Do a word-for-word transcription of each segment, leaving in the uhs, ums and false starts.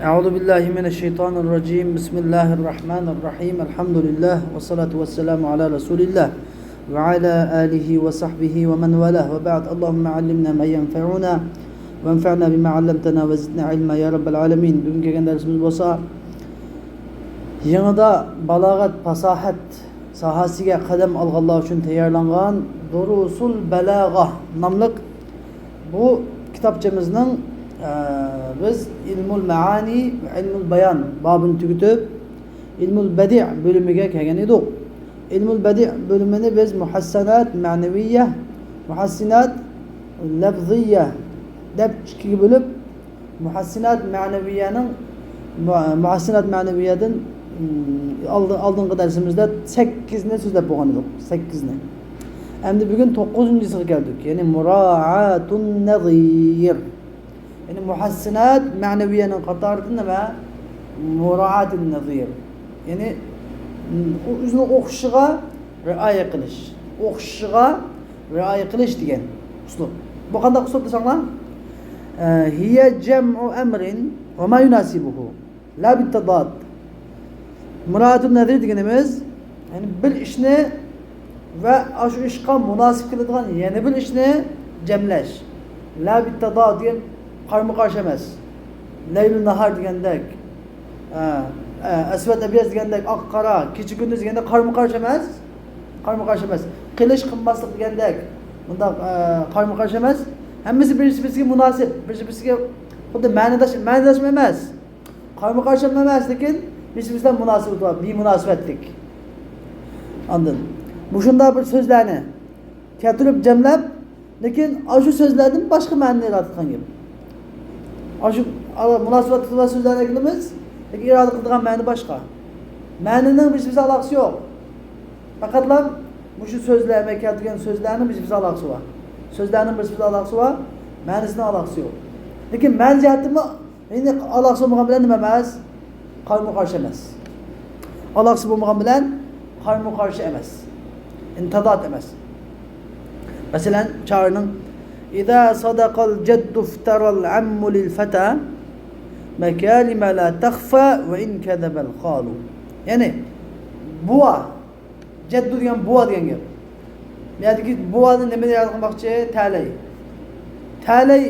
أعوذ بالله من الشيطان الرجيم. بسم الله الرحمن الرحيم. الحمد لله والصلاة والسلام على رسول الله وعلى آله وصحبه ومن والاه وبعد. اللهم علمنا ما ينفعنا وانفعنا بما علمتنا وزدنا علما يا رب العالمين. بۈگۈن كەلگەن دەرسىمىز بولسا يېڭىدا بالاغەت، پاساھەت ساھەسىگە قەدەم ئالغانلار ئۈچۈن تەييارلانغان دۇرۇسۇل بەلاغە ناملىق بۇ كىتابچىمىزنىڭ، ئە، بىز ئىلمۇل مەئانى ۋە ئىلمۇل بايان بابىنى تۈگىتىپ، ئىلمۇل بەدىئ بۆلۈمىگە كەلگەن ئىدۇق. ئىلمۇل بەدىئ بۆلۈمىنى بىز مۇھەسسىنات مەنىۋىيە، مۇھەسسىنات لەفزىيە دەپ ئىككىگە بۆلۈپ، مۇھەسسىنات مەنىۋىيەنىڭ، مۇ-، مۇھەسسىنات مەنىۋىيەدىن، ئىم، ئالدىن-، ئالدىنقى دەرسىمىزدە سەككىزنى سۆزلەپ بولغان ئىدۇق. سەككىزنى. ئەمدى بۈگۈن توققۇزىنچىسىغا كەلدۇق. يەنى مۇرائاتۇن نەزىر. يەنى مۇھەسسىنات مەنىۋىيەنىڭ قاتارىدا نېمە؟ مۇرائاتۇن نەزىر. يەنى، ئىم، ئۇ ئۆزىنىڭ ئوخشىشىغا رىئايە قىلىش. ئوخشىشىغا رىئايە قىلىش دېگەن ئۇسلۇب. بۇ قانداق ئۇسلۇب دېسەڭلار؟ ئە، هي جمع أمر وما يناسبه لا بالتضاد. مۇرائاتۇن نەزىر دېگىنىمىز، يەنى بىر ئىشنى ۋە ئاشۇ ئىشقا مۇناسىپ كېلىدىغان يەنە بىر ئىشنى جەملەش. لا بالتضاد دېگەن قارىمۇ قارشى ئەمەس. لەيلۇ ناھار دېگەندەك، ئە، ئە، ئەسۋەد ئەبيەز دېگەندەك، ئاق قارا، كېچە كۈندۈز دېگەندەك قارىمۇ قارشى ئەمەس. قارىمۇ قارشى ئەمەس. قىلىش قىلماسلىق دېگەندەك، بۇنداق، ئە، قارىمۇ قارشى ئەمەس. ھەممىسى بىرسى بىرسىگە مۇناسىپ، بىرسى بىرسىگە خۇددى مەنىداش، مەنىداشمۇ ئەمەس. قارىمۇ قارشى ئەمەس، لېكىن بىرسى بىرسى بىلەن مۇناسىۋىتى بار، بىمۇناسىۋەتلىك. ئاندىن مۇشۇنداق بىر سۆزلەرنى كەلتۈرۈپ جەملەپ، لېكىن ئاشۇ سۆزلەردىن باشقا مەنىنى ئىرادە قىلغان گەپ. ئاشۇ، ئا، مۇناسىۋەتلىك سۆزلەرنى ئەكىلىمىز، لېكىن ئىرادە قىلىدىغان مەنە باشقا. مەنىنىڭ بىرسى بىلەن ئالاقىسى يوق. پەقەتلا مۇشۇ سۆزلەر، مەن كەلتۈرگەن سۆزلەرنىڭ بىرسى بىلەن ئالاقىسى بار. سۆزلەرنىڭ بىرسى بىلەن ئالاقىسى بار، مەنىسىنىڭ ئالاقىسى يوق. لېكىن مەنە جەھەتتىنمۇ يەنى ئالاقىسى بولمىغان بىلەن نېمە ئەمەس؟ قارىمۇ قارشى ئەمەس. ئالاقىسى بولمىغان بىلەن قارىمۇ قارشى ئەمەس. يەنى تازاد ئەمەس. مەسىلەن، شائىرنىڭ: إذا صدق الجد افترى العم للفتى مكارم لا تخفى وإن كذب الخال. يەنى، بوۋا، جەددۇ دېگەن بوۋا دېگەن گەپ. بۇ يەردىكى بوۋانى نېمىنى ئىرادە قىلماقچى؟ تەلەي. تەلەي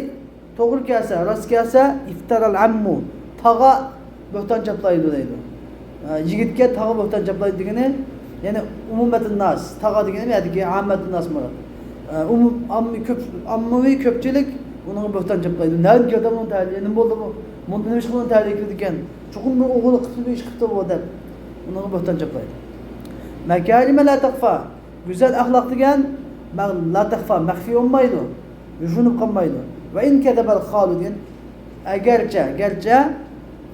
توغرا كەلسە، راست كەلسە، افترى العم، تاغا بۆھتان چاپلايدۇ دەيدۇ. ئە، يىگىتكە تاغا بۆھتان چاپلايدۇ دېگىنى، يەنى ئومۇمەتۇن ناس، تاغا دېگىنى يەنى ئاممەتۇن ناس مۇراد. ئە، ئومۇم-، ئاممىي كۆپ-، ئاممىۋى كۆپچىلىك ئۇنىڭغا بۆھتان چاپلايدۇ. نەدىن كەلدى بۇنىڭ تەلىيى؟ نېمە بولدى بۇ؟ بۇ نېمە ئىش قىلغان تەلىيى كىرىدىكەن؟ چوقۇم بىر ئوغرىلىق قىپتۇ، بىر ئىش قىپتۇ بۇ دەپ ئۇنىڭغا بۆھتان چاپلايدۇ. مەكارىمە لا تەخفا، گۈزەل ئەخلاق دېگەن مەغ-، لا تەخفا، مەخپىي بولمايدۇ، يوشۇرۇنۇپ قالمايدۇ. ۋە ئىن كەزەبەل خالۇ دېگەن، ئەگەرچە، گەرچە،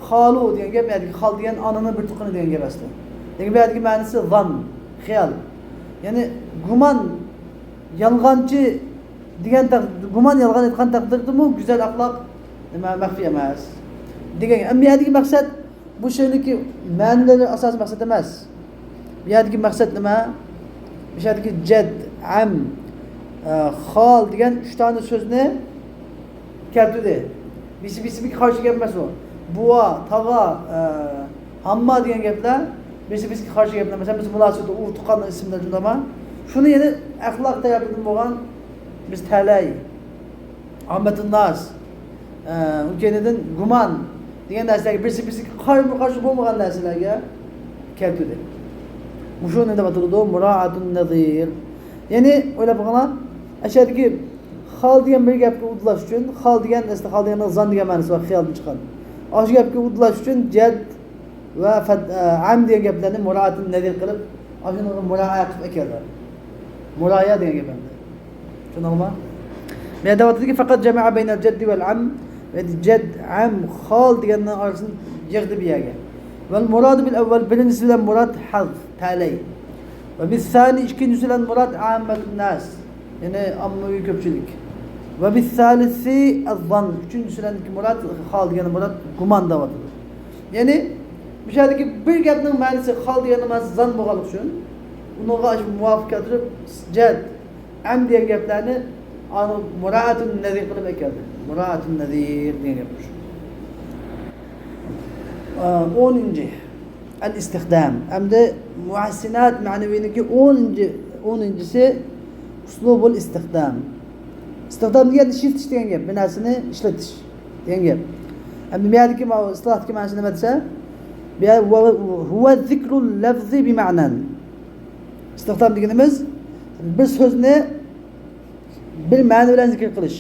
خالۇ دېگەن گەپ، يەنى خال دېگەن ئانىنىڭ بىر تۇغقىنى دېگەن گەپ ئەسلى. لېكىن بۇ يەردىكى مەنىسى زان، خىيال. يەنى گۇمان، يالغانچى دېگەن تەق-، گۇمان، يالغان ئېيتقان تەقدىردىمۇ گۈزەل ئەخلاق نېمە، مەخپىي ئەمەس دېگەن. ئەمما بۇ يەردىكى مەقسەت بۇ شېئىرنىڭكى مەنىلىرى ئاساسىي مەقسەت ئەمەس. بۇ يەردىكى مەقسەت نېمە؟ بۇ يەردىكى جەد، ئەم، ئە، خال دېگەن ئۈچ دانە سۆزنى كەلتۈردى. بىرسى بىرسىگە قارشى گەپ ئەمەس ئۇ. بوۋا، تاغا، ئە، ھامما دېگەن گەپلەر بىرسى بىرسىگە قارشى گەپلەر. مەسىلەن، بىز مۇناسىۋەتتە ئۇرۇق تۇغقاننىڭ ئىسمىدىن شۇنداقما؟ شۇنى يەنە ئەخلاق تەرەپىدىن بولغان بىز تەلەي، ئاممەتۇنناس، ئە، ئۇ كەينىدىن گۇمان دېگەن نەرسىلەرگە، بىرسى بىرسىگە قارىمۇ قارشى بولمىغان نەرسىلەرگە كەلتۈردى. مۇشۇنى دەپ ئاتىلىدۇ مۇرائاتۇن نەزىر. يەنى ئويلاپ بېقىڭلار، ئەشەدىكى خال دېگەن بىر گەپكە ئۇدۇللاش ئۈچۈن، خال دېگەن ئەسلى خال دېگەننىڭ زان دېگەن مەنىسى بار، خىيالدىن چىققان. ئاشۇ گەپكە ئۇدۇللاش ئۈچۈن جەد ۋە فەت-، ئە، ئەم دېگەن گەپلەرنى مۇرائاتۇن نەزىر قىلىپ، ئاشۇنىڭغا مۇرائە قىلىپ ئەكەلدى. مۇرايا دېگەن گەپ ئەمدى. چۈشەندىڭىزمۇ؟ مەن دەۋاتىدىكى، فەقەت جەمەئە بەينەل جەددى ۋەل ئەم، يەنى جەد، ئەم، خال دېگەننىڭ ئارىسىنى يىغدى بۇ يەرگە. ۋەل مۇرادۇ بىل ئەۋۋەل، بىرىنچىسى بىلەن مۇراد ھەز، تەلەي. ۋە بىسسانى، ئىككىنچىسى بىلەن مۇراد ئاممەتۇن ناس، يەنى ئاممىۋى كۆپچىلىك. ۋە بىسسالىسى ئەززان، ئۈچىنچىسى بىلەن مۇراد خال دېگەن مۇراد گۇمان دەۋاتىدۇ. يەنى، مۇشۇ يەردىكى بىر گەپنىڭ مەنىسى خال دېگەن مەنىسى زان بولغانلىقى ئۈچۈن، ئۇنىڭغا مۇۋاپىق كەلتۈرۈپ، جەد، ئەم دېگەن گەپلەرنى ئانا مۇرائەتۇن نەزىر قىلىپ ئەكەلدى. مۇرائەتۇن نەزىر دېگەن گەپ شۇ. ئونىنچى، ئەل ئىستىخدام. ئەمدى مۇھەسسىنات مەنىۋىنىڭكى ئونىنچى، ئونىنچىسى ئۇسلۇبۇل ئىستىخدام. ئىستىخدام دېگەن ئىشلىتىش دېگەن گەپ، بىر نەرسىنى ئىشلىتىش دېگەن گەپ. ئەمدى بۇ يەردىكى ماۋۇ ئىستىلاھتىكى مەنىسى نېمە دېسە، بۇ يەر ھۇۋە، ھۇۋە زىكرۇل لەفزى بىمەنەن. ئىستىخدام دېگىنىمىز بىر سۆزنى بىر مەنە بىلەن زىكىر قىلىش.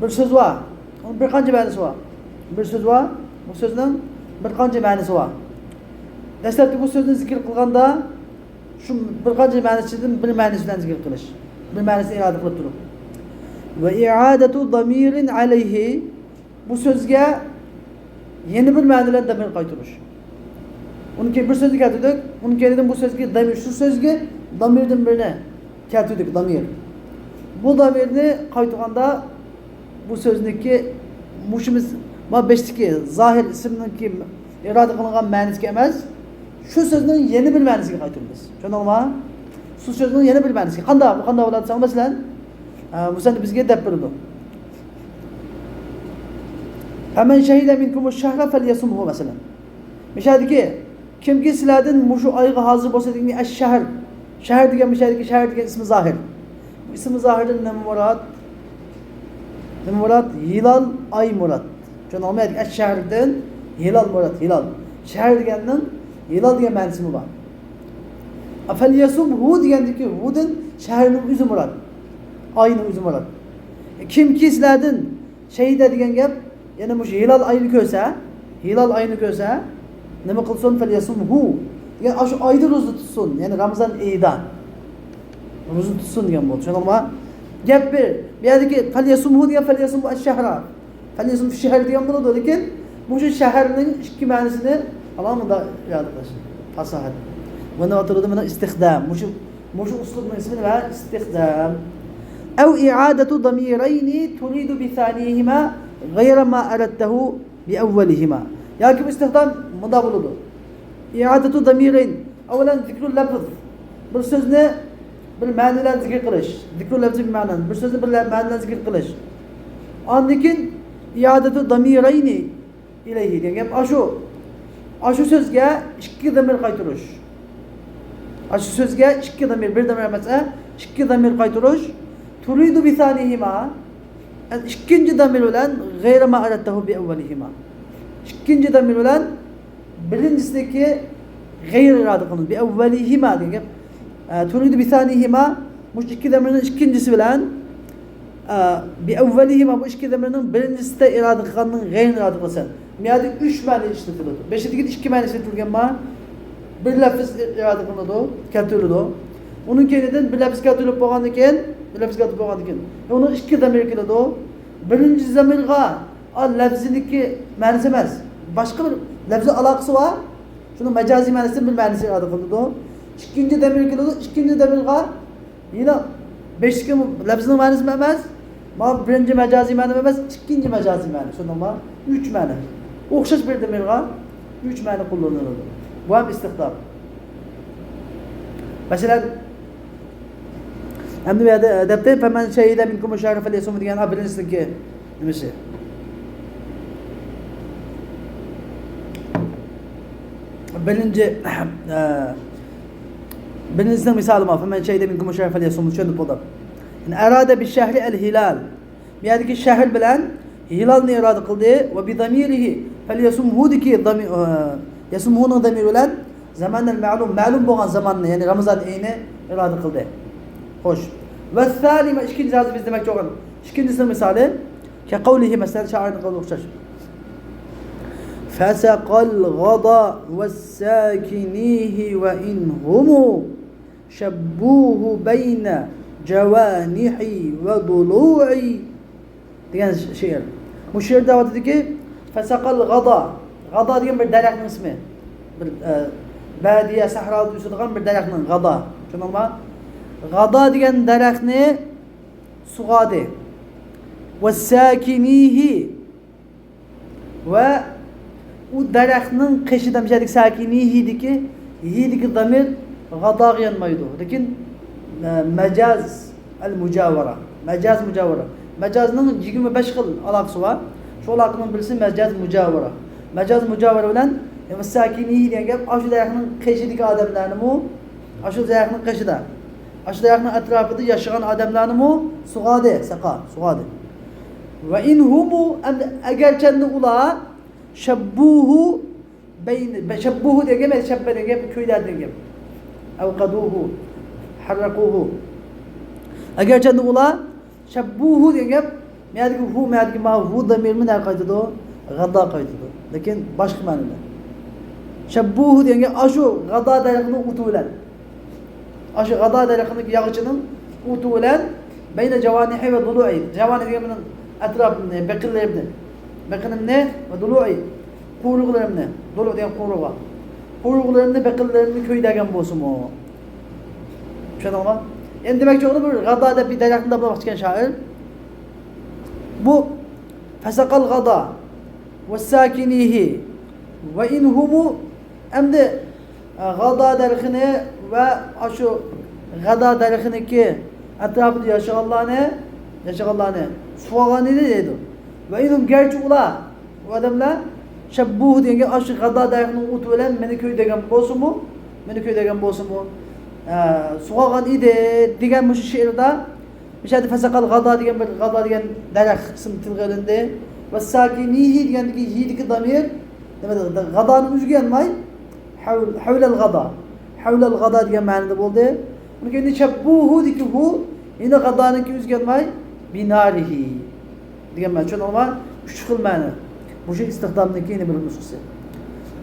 بىر سۆز بار، ئۇنىڭ بىر قانچە مەنىسى بار. بىر سۆز بار، بۇ سۆزنىڭ بىر قانچە مەنىسى بار. دەسلەپتە بۇ سۆزنى زىكىر قىلغاندا، شۇ بىر قانچە مەنىسىدىن بىر مەنىسى بىلەن زىكىر قىلىش، بىر مەنىسىنى ئىرادە قىلىپ تۇرۇپ. ۋە ئىئادەتۇ دامىرىن ئەلەيھى، بۇ سۆزگە يەنە بىر مەنە بىلەن دامىر قايتۇرۇش. ئۇنىڭ كېيىن بىر سۆزنى كەلتۈردۇك، ئۇنىڭ كەينىدىن بۇ سۆزگە دامىر، شۇ سۆزگە دامىردىن بىرنى كەلتۈردۇق، دامىر. بۇ دامىرنى قايتۇرغاندا بۇ سۆزنىڭكى مۇشۇ مىس-، ما بېشىدىكى زاھىر ئىسىمنىڭكى ئىرادە قىلىنغان مەنىسىگە ئەمەس، شۇ سۆزنىڭ يەنە بىر مەنىسىگە قايتۇرىمىز. چۈشەندىڭلارمۇ؟ شۇ سۆزنىڭ يەنە بىر مەنىسى. قانداق؟ بۇ قانداق بولىدۇ دېسەڭ، مەسىلەن، ئە، بۇ سەندە بىزگە دەپ بېرىدۇ. فَمَنْ شَهِدَ مِنْكُمُ الشَّهْرَ فَلْيَصُمْهُ، مەسىلەن. مىشەدىكى، كىمكى سىلەردىن مۇشۇ ئايغا ھازىر بولسا دېگەن ئەش-شەھر. شەھەر دېگەن، مىشەدىكى شەھەر دېگەن ئىسمى زاھىر. بۇ ئىسمى زاھىردىن نېمە مۇراد؟ نېمە مۇراد؟ ھىلال، ئاي مۇراد. چۈشەندىڭلارمۇ؟ ئەش-شەھەردىن ھىلال مۇراد، ھىلال. شەھەر دېگەننىڭ ھىلال دېگەن مەنىسىمۇ بار. فَلْيَصُمْهُ دېگەندىكى ھۇدىن شەھەرنىڭ ئۆزى مۇراد. ئاينىڭ ئۆزى مۇراد. كىمكى سىلەردىن شەھىدە دېگەن گەپ، يەنى مۇشۇ ھىلال ئاينى كۆرسە، ھىلال ئاينى كۆرسە، نېمە قىلسۇن؟ فَلْيَصُمْهُ دېگەن، ئاشۇ ئايدا روزا تۇتسۇن، يەنى رامىزان ئېيىدا روزا تۇتسۇن دېگەن بولدى. چۈشەندىڭلارمۇ؟ گەپ بىر. بۇ يەردىكى فَلْيَصُمْهُ دېگەن فَلْيَصُمْهُ الشَّهْرَ، فَلْيَصُمْهُ الشَّهْرَ دېگەن بولىدۇ، لېكىن مۇشۇ شەھەرنىڭ ئىككى مەنىسىنى ئالاڭ مۇنداق ئىرادە قىلىش. پاساھەت. بۇنى ئاتىلىدۇ مانا ئىستىخدام. مۇشۇ، مۇشۇ ئۇسلۇبنىڭ ئىسمى نېمە؟ ئىستىخدام. أَوْ إِعَادَةُ ضَمِيرَيْنِ تُرِيدُ بِثَانِيهِمَا غَيْرَ مَا أَرَدْتَهُ بِأَوَّلِهِمَا. ياكى بۇ ئىستىخدام مۇنداق بولىدۇ. إِعَادَةُ ضَمِيرَيْنِ. ئەۋۋەلەن، ذِكْرُ لَفْظ. بىر سۆزنى بىر مەنە بىلەن زىكىر قىلىش. ذِكْرُ لَفْظِ بِمَعْنًى. بىر سۆزنى بىر لە-، مەنە بىلەن زىكىر قىلىش. ئاندىن كېيىن، إِعَادَةُ ضَمِيرَيْنِ إِلَيْهِ دېگەن گەپ ئاشۇ. ئاشۇ سۆزگە ئىككى دامىر قايتۇرۇش. ئاشۇ سۆزگە ئىككى دامىر، بىر دامىر ئەمەس، ئە، ئىككى دامىر قايتۇرۇش. تۇرىدۇ بىسانىھىما. ئىككىنچى دامىر بىلەن غەيرە ما ئەرەتتەھۇ بىئەۋۋەلىھىما. ئىككىنچى دامىر بىلەن بىرىنچىسىدىكى غەير ئىرادە قىلىنىدۇ. بىئەۋۋەلىھىما دېگەن گەپ. ئە، تۇرىدۇ بىسانىھىما. مۇشۇ ئىككى دامىرنىڭ ئىككىنچىسى بىلەن، ئە، بىئەۋۋەلىھىما، بۇ ئىككى دامىرنىڭ بىرىنچىسىدە ئىرادە قىلغاننىڭ غەيرىنى ئىرادە قىلىسەن. بۇ يەردە ئۈچ مەنە ئىشلىتىلىدۇ. بېشىدىكى ئىككى مەنە ئىشلىتىلگەن ما، بىر لەپىز ئىرادە قىلىنىدۇ، كەلتۈرۈلىدۇ. ئۇنىڭ كەينىدىن بىر لەپىز كەلتۈرۈلۈپ بولغاندىن كېيىن، بىر لەپىز كەلتۈرۈپ بولغاندىن كېيىن، ئۇنىڭ ئىككى دامىرى كېلىدۇ. بىرىنچى دامىرغا، ئا، لەپزىنىڭكى مەنىسى ئەمەس، باشقا بىر لەپزىي ئالاقىسى بار. شۇنىڭ مەجازىي مەنىسىدىن بىر مەنىسى ئىرادە قىلىنىدۇ. ئىككىنچى دامىر كېلىدۇ. ئىككىنچى دامىرغا يەنە بېشىدىكى لەپزىنىڭ مەنىسى ئەمەس، مانا بىرىنچى مەجازىي مەنە ئەمەس، ئىككىنچى مەجازىي مەنە. شۇنداقمۇ؟ ئۈچ مەنە. ئوخشاش بىر دامىرغا ئۈچ مەنە قوللىنىلىدۇ. بۇ ھەم ئىستىخدام. مەسىلەن، ئەمدى بۇ يەردە دەپتۇ، فەمەن شەھىدە مىنكۇمۇش شەھرە فەليەسۇمھۇ دېگەن، ھا، بىرىنچىسىنىڭكى نېمىسى؟ بىرىنچى، ئە، بىرىنچىسىنىڭ مىسالى ما، فەمەن شەھىدە مىنكۇمۇش شەھرە فەليەسۇمھۇ، چۈشەندۈرۈپ بولدۇم. يەنى ئەرادە بىش شەھرى ئەل ھىلال. بۇ يەردىكى شەھر بىلەن ھىلالنى ئىرادە قىلدى. ۋە بىزامىرىھى فەليەسۇمھۇدىكى دامىر، ئە، يەسۇمھۇنىڭ دامىرى بىلەن زامانەل مەلۇم، مەلۇم بولغان زاماننى، يەنى رامىزان ئېيىنى ئىرادە قىلدى. خوش. ۋەسسانى، ئىككىنچى ھازىر بىز دېمەكچى بولغان ئىككىنچىسىنىڭ مىسالى، كەقەۋلىھى، مەسىلەن، شائىرنىڭ قولىغا ئوخشاش. فەسەقەل غادا ۋەسساكىنىھى ۋە ئىنھۇمۇ شەببۇھۇ بەينە جەۋانىھى ۋە دۇلۇئى دېگەن شېئىر. بۇ شېئىردا دەۋاتىدۇكى، فەسەقەل غادا. غادا دېگەن بىر دەرەخنىڭ ئىسمى. بىر، ئە، بەدىيە، سەھرادا ئۆسىدىغان بىر دەرەخنىڭ، غادا. چۈشەندىڭلارمۇ؟ غادا دېگەن دەرەخنى سۇغاردى. ۋەسساكىنىھى. ۋە ئۇ دەرەخنىڭ قېشىدا، مىسالدىكى ساكىنىھىدىكى، ھىدىكى دامىر غاداغا يانمايدۇ. لېكىن، ئە، مەجاز ئەل مۇجاۋەرە. مەجاز مۇجاۋەرە. مەجازنىڭ يىگىرمە بەش خىل ئالاقىسى بار. شۇ ئالاقىنىڭ بىرسى مەجاز مۇجاۋەرە. مەجاز مۇجاۋىرە بىلەن، يەنى ساكىنىھى دېگەن گەپ، ئاشۇ دەرەخنىڭ قېشىدىكى ئادەملەرنىمۇ، ئاشۇ دەرەخنىڭ قېشىدا، ئاشۇ دەرەخنىڭ ئەتراپىدا ياشىغان ئادەملەرنىمۇ سۇغادى، سەقا، سۇغادى. ۋە ئىن ھۇمۇ، ئەمدى ئەگەرچەندە ئۇلار، شەببۇھۇ، بەين-، شەببۇھۇ دېگەن گەپ، شەببە دېگەن گەپ، كۆيدۈرگەن گەپ. ئەۋقەدۇھۇ، ھەررەقۇھۇ. ئەگەرچەندە ئۇلار، شەببۇھۇ دېگەن گەپ، مەدىكى ھۇ، مەدىكى ما ھۇ دامىرمۇ نەگە قايتىدۇ؟ غادا قايتىدۇ. لېكىن باشقا مەنىدە. شەببۇھۇ دېگەن گەپ ئاشۇ غادا دەرىخىنىڭ ئوتى بىلەن. ئاشۇ غادا دەرىخىنىڭ ياغىچىنىڭ ئوتى بىلەن بەينە جاۋانىھى ۋە دۇلۇئى. جاۋانىھ دېگەن مېنىڭ ئەتراپىمنى، بېقىنلىرىمنى. بېقىنىمنى ۋە دۇلۇئى. قورۇقلىرىمنى. دۇلۇ دېگەن قورۇغا. قورۇقلىرىمنى، بېقىنلىرىمنى كۆيدۈرگەن بولسىمۇ. چۈشەندىڭىزمۇ؟ ئەمدى دېمەكچى بولغىنى بىر غادا دەپ بىر دەرەخنى دەپ باققان شائىر. بۇ فەسەقەل غادا ۋە ساكىنىھى ۋە ئىن ھۇمۇ، ئەمدى، ئە، غادا دەرىخىنى ۋە ئاشۇ غادا دەرىخىنىڭكى ئەتراپىدا ياشىغانلارنى، ياشىغانلارنى سۇغارغان ئىدى دەيدۇ. ۋە ئىن ھۇم، گەرچە ئۇلار، ئۇ ئادەملەر، شەببۇھۇ دېگەن گەپ ئاشۇ غادا دەرىخىنىڭ ئوتى بىلەن مېنى كۆيدۈرگەن بولسىمۇ، مېنى كۆيدۈرگەن بولسىمۇ، ئە، سۇغارغان ئىدى دېگەن مۇشۇ شېئىردا مىشەدە فەسەقەل غادا دېگەن بىر غادا دېگەن دەرەخ ئىسمى تىلغا ئېلىندى. ۋە ساكىنىھى دېگەندىكى ھىدىكى دامىر، نېمە دېدى؟ غادانى ئۆزىگە يانماي، ھەۋ-، ھەۋلەل غادا. ھەۋلەل غادا دېگەن مەنىدە بولدى. ئۇنىڭ كېيىن شەببۇھۇدىكى ھۇ، يەنە غادانىڭكى ئۆزىگە يانماي، بىنارىھى دېگەن مەنە. چۈشەندىڭىزمۇ؟ ئۈچ خىل مەنە. مۇشۇ ئىستىخدامنىڭكى يەنە بىر نۇسخىسى.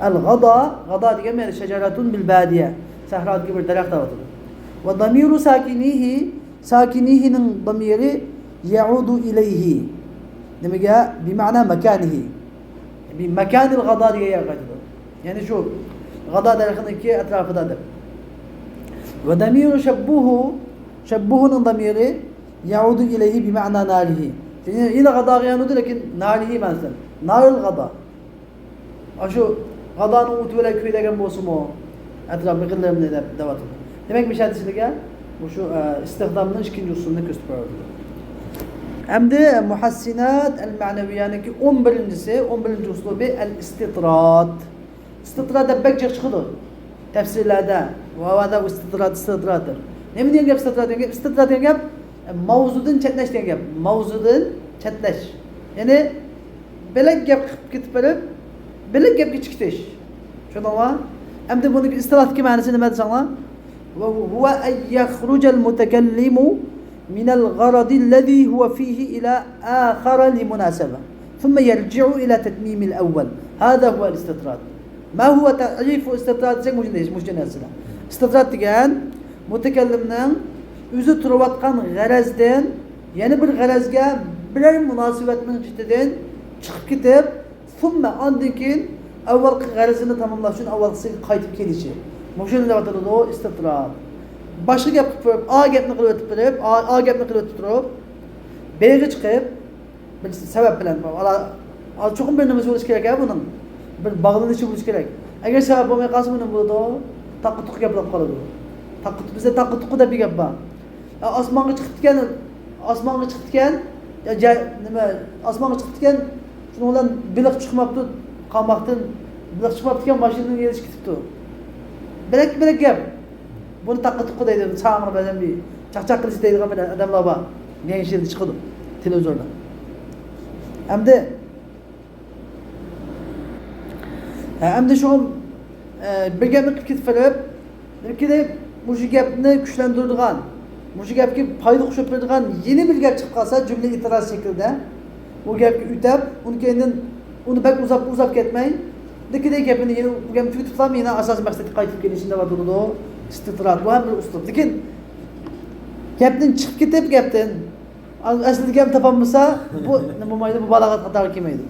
ئەل غادا، غادا دېگەن مەنە شەجەرەتۇن بىل بادىيە. سەھرادىكى بىر دەرەخ دەۋاتىدۇ. ۋە دامىرۇ ساكىنىھى، ساكىنىھىنىڭ دامىرى يەئۇدۇ ئىلەيھى. نېمىگە؟ بىمەنا ماكانىھى. بى ماكانىل غادا دېگەن يەرگە قايتىدۇ. يەنى شۇ غادا دەرىخىنىڭكى ئەتراپىدا دەپ. ۋە دامىرۇ شەببۇھۇ، شەببۇھۇنىڭ دامىرى يەئۇدۇ ئىلەيھى بىمەنا نارىھى. يەنى يەنە غاداغا يانىدۇ، لېكىن نارىھى مەنىسى. نارىل غادا. ئاشۇ غادانىڭ ئوتى بىلەن كۆيدۈرگەن بولسىمۇ، ئەتراپ بېقىنلىرىمنى دەپ دەۋاتىدۇ. دېمەك، مۇشۇ ھەدىسىگە مۇشۇ، ئە، ئىستىخدامنىڭ ئىككىنچى ئۇسۇلىنى كۆرسىتىپ بېرىۋاتىدۇ. ئەمدى مۇھەسسىنات ئەل مەنەۋىيەنىڭكى ئون بىرىنچىسى، ئون بىرىنچى ئۇسلۇبى ئەل ئىستىتراد. ئىستىتراد دەپ بەك جىق چىقىدۇ تەپسىرلەردە. ۋاۋادا ئىستىتراد، ئىستىتراد دەپ. نېمە دېگەن گەپ ئىستىتراد دېگەن گەپ؟ ئىستىتراد دېگەن گەپ، ئە، ماۋزۇدىن چەتنەش دېگەن گەپ. ماۋزۇدىن چەتنەش. يەنى، بۆلەك گەپ قىلىپ كېتىپ بېرىپ، بۆلەك گەپكە چىقىتىش. چۈشەندىڭلار؟ ئەمدى بۇنىڭ ئىستىلاھتىكى مەنىسى نېمە دېسەڭلار؟ وهو أن يخرج المتكلم من الغرض الذي هو فيه إلى آخر لمناسبة، ثم يرجع إلى تتميم الأول. هذا هو الاستطراد. ما هو تعريف الاستطراد دېسەك، مۇشۇنداق، مۇشۇ نەرسىلەر. ئىستىتراد دېگەن مۇتەكەللىمنىڭ ئۆزى تۇرۇۋاتقان غەرەزدىن، يەنە بىر غەرەزگە بىرەر مۇناسىۋەتنىڭ جىتىدىن چىقىپ كېتىپ، ثم، ئاندىن كېيىن ئاۋۋالقى غەرىزىنى تاماملاش ئۈچۈن ئاۋۋالقىسىغا قايتىپ كېلىشى. مۇشۇنى دەۋاتىدۇ ئىستىتراد. باشقا گەپ قىلىپ تۇرۇپ، ئا گەپنى قىلىۋېتىپ تۇرۇپ، ئا، ئا گەپنى قىلىۋېتىپ تۇرۇپ، بېغى چىقىپ، بىر سەۋەب بىلەن، ئالا، ئا، چوقۇم بىر نېمىسى بولۇشى كېرەك ھە بۇنىڭ. بىر باغلىنىشى بولۇشى كېرەك. ئەگەر سەۋەب بولماي قالسا، بۇ نېمە بولىدۇ؟ تاققا تۇققا گەپ بولۇپ قالىدۇ. تاققا تۇققا، بىزدە تاققا تۇققا دەپ بىر گەپ بار. ئا، ئاسمانغا چىقىپتىكەن، ئاسمانغا چىقىپتىكەن، يا، جە-، نېمە، ئاسمانغا چىقىپتىكەن، شۇنىڭ بىلەن بېلىق چىقماپتۇ، قاماقتىن بېلىق چىقماپتىكەن، ماشىنىنىڭ يېرى چىقىپ كېتىپتۇ. بىلەك، بىلەك گەپ. بۇنى تاققا تۇققا دەيدۇ، چاڭ بەزەن بىر چاقچاق قىلىش دەيدىغان بىر ئادەملەر بار. يېڭى يىلدا چىقىدۇ تېلېۋىزوردا. ئەمدى، ھە، ئەمدى شۇ، ئە، بىر گەپنى قىلىپ كېتىپ بېرىپ، بىر كېلىپ مۇشۇ گەپنى كۈچلەندۈرىدىغان، مۇشۇ گەپكە پايدا قوشۇپ بېرىدىغان يەنە بىر گەپ چىقىپ قالسا، جۈملە ئېتىراز شەكلىدە، ئۇ گەپكە ئۆتەپ، ئۇنىڭ كەينىدىن ئۇنى بەك ئۇزاپ، ئۇزاپ كەتمەي، لېكىن گەپنى يەنە، بۇ گەپنى تۈگىتىپلا، يەنە ئاساسىي مەقسەتكە قايتىپ كېلىشنى دەۋاتىدۇ. ئىستىتراد، بۇ ھەم بىر ئۇسلۇب. لېكىن گەپتىن چىقىپ كېتىپ، گەپتىن، ئەسلىدىكى گەپنى تاپالمىسا، بۇ نېمە بولمايدۇ، بۇ بالاغەت قاتارىغا كىرمەيدۇ.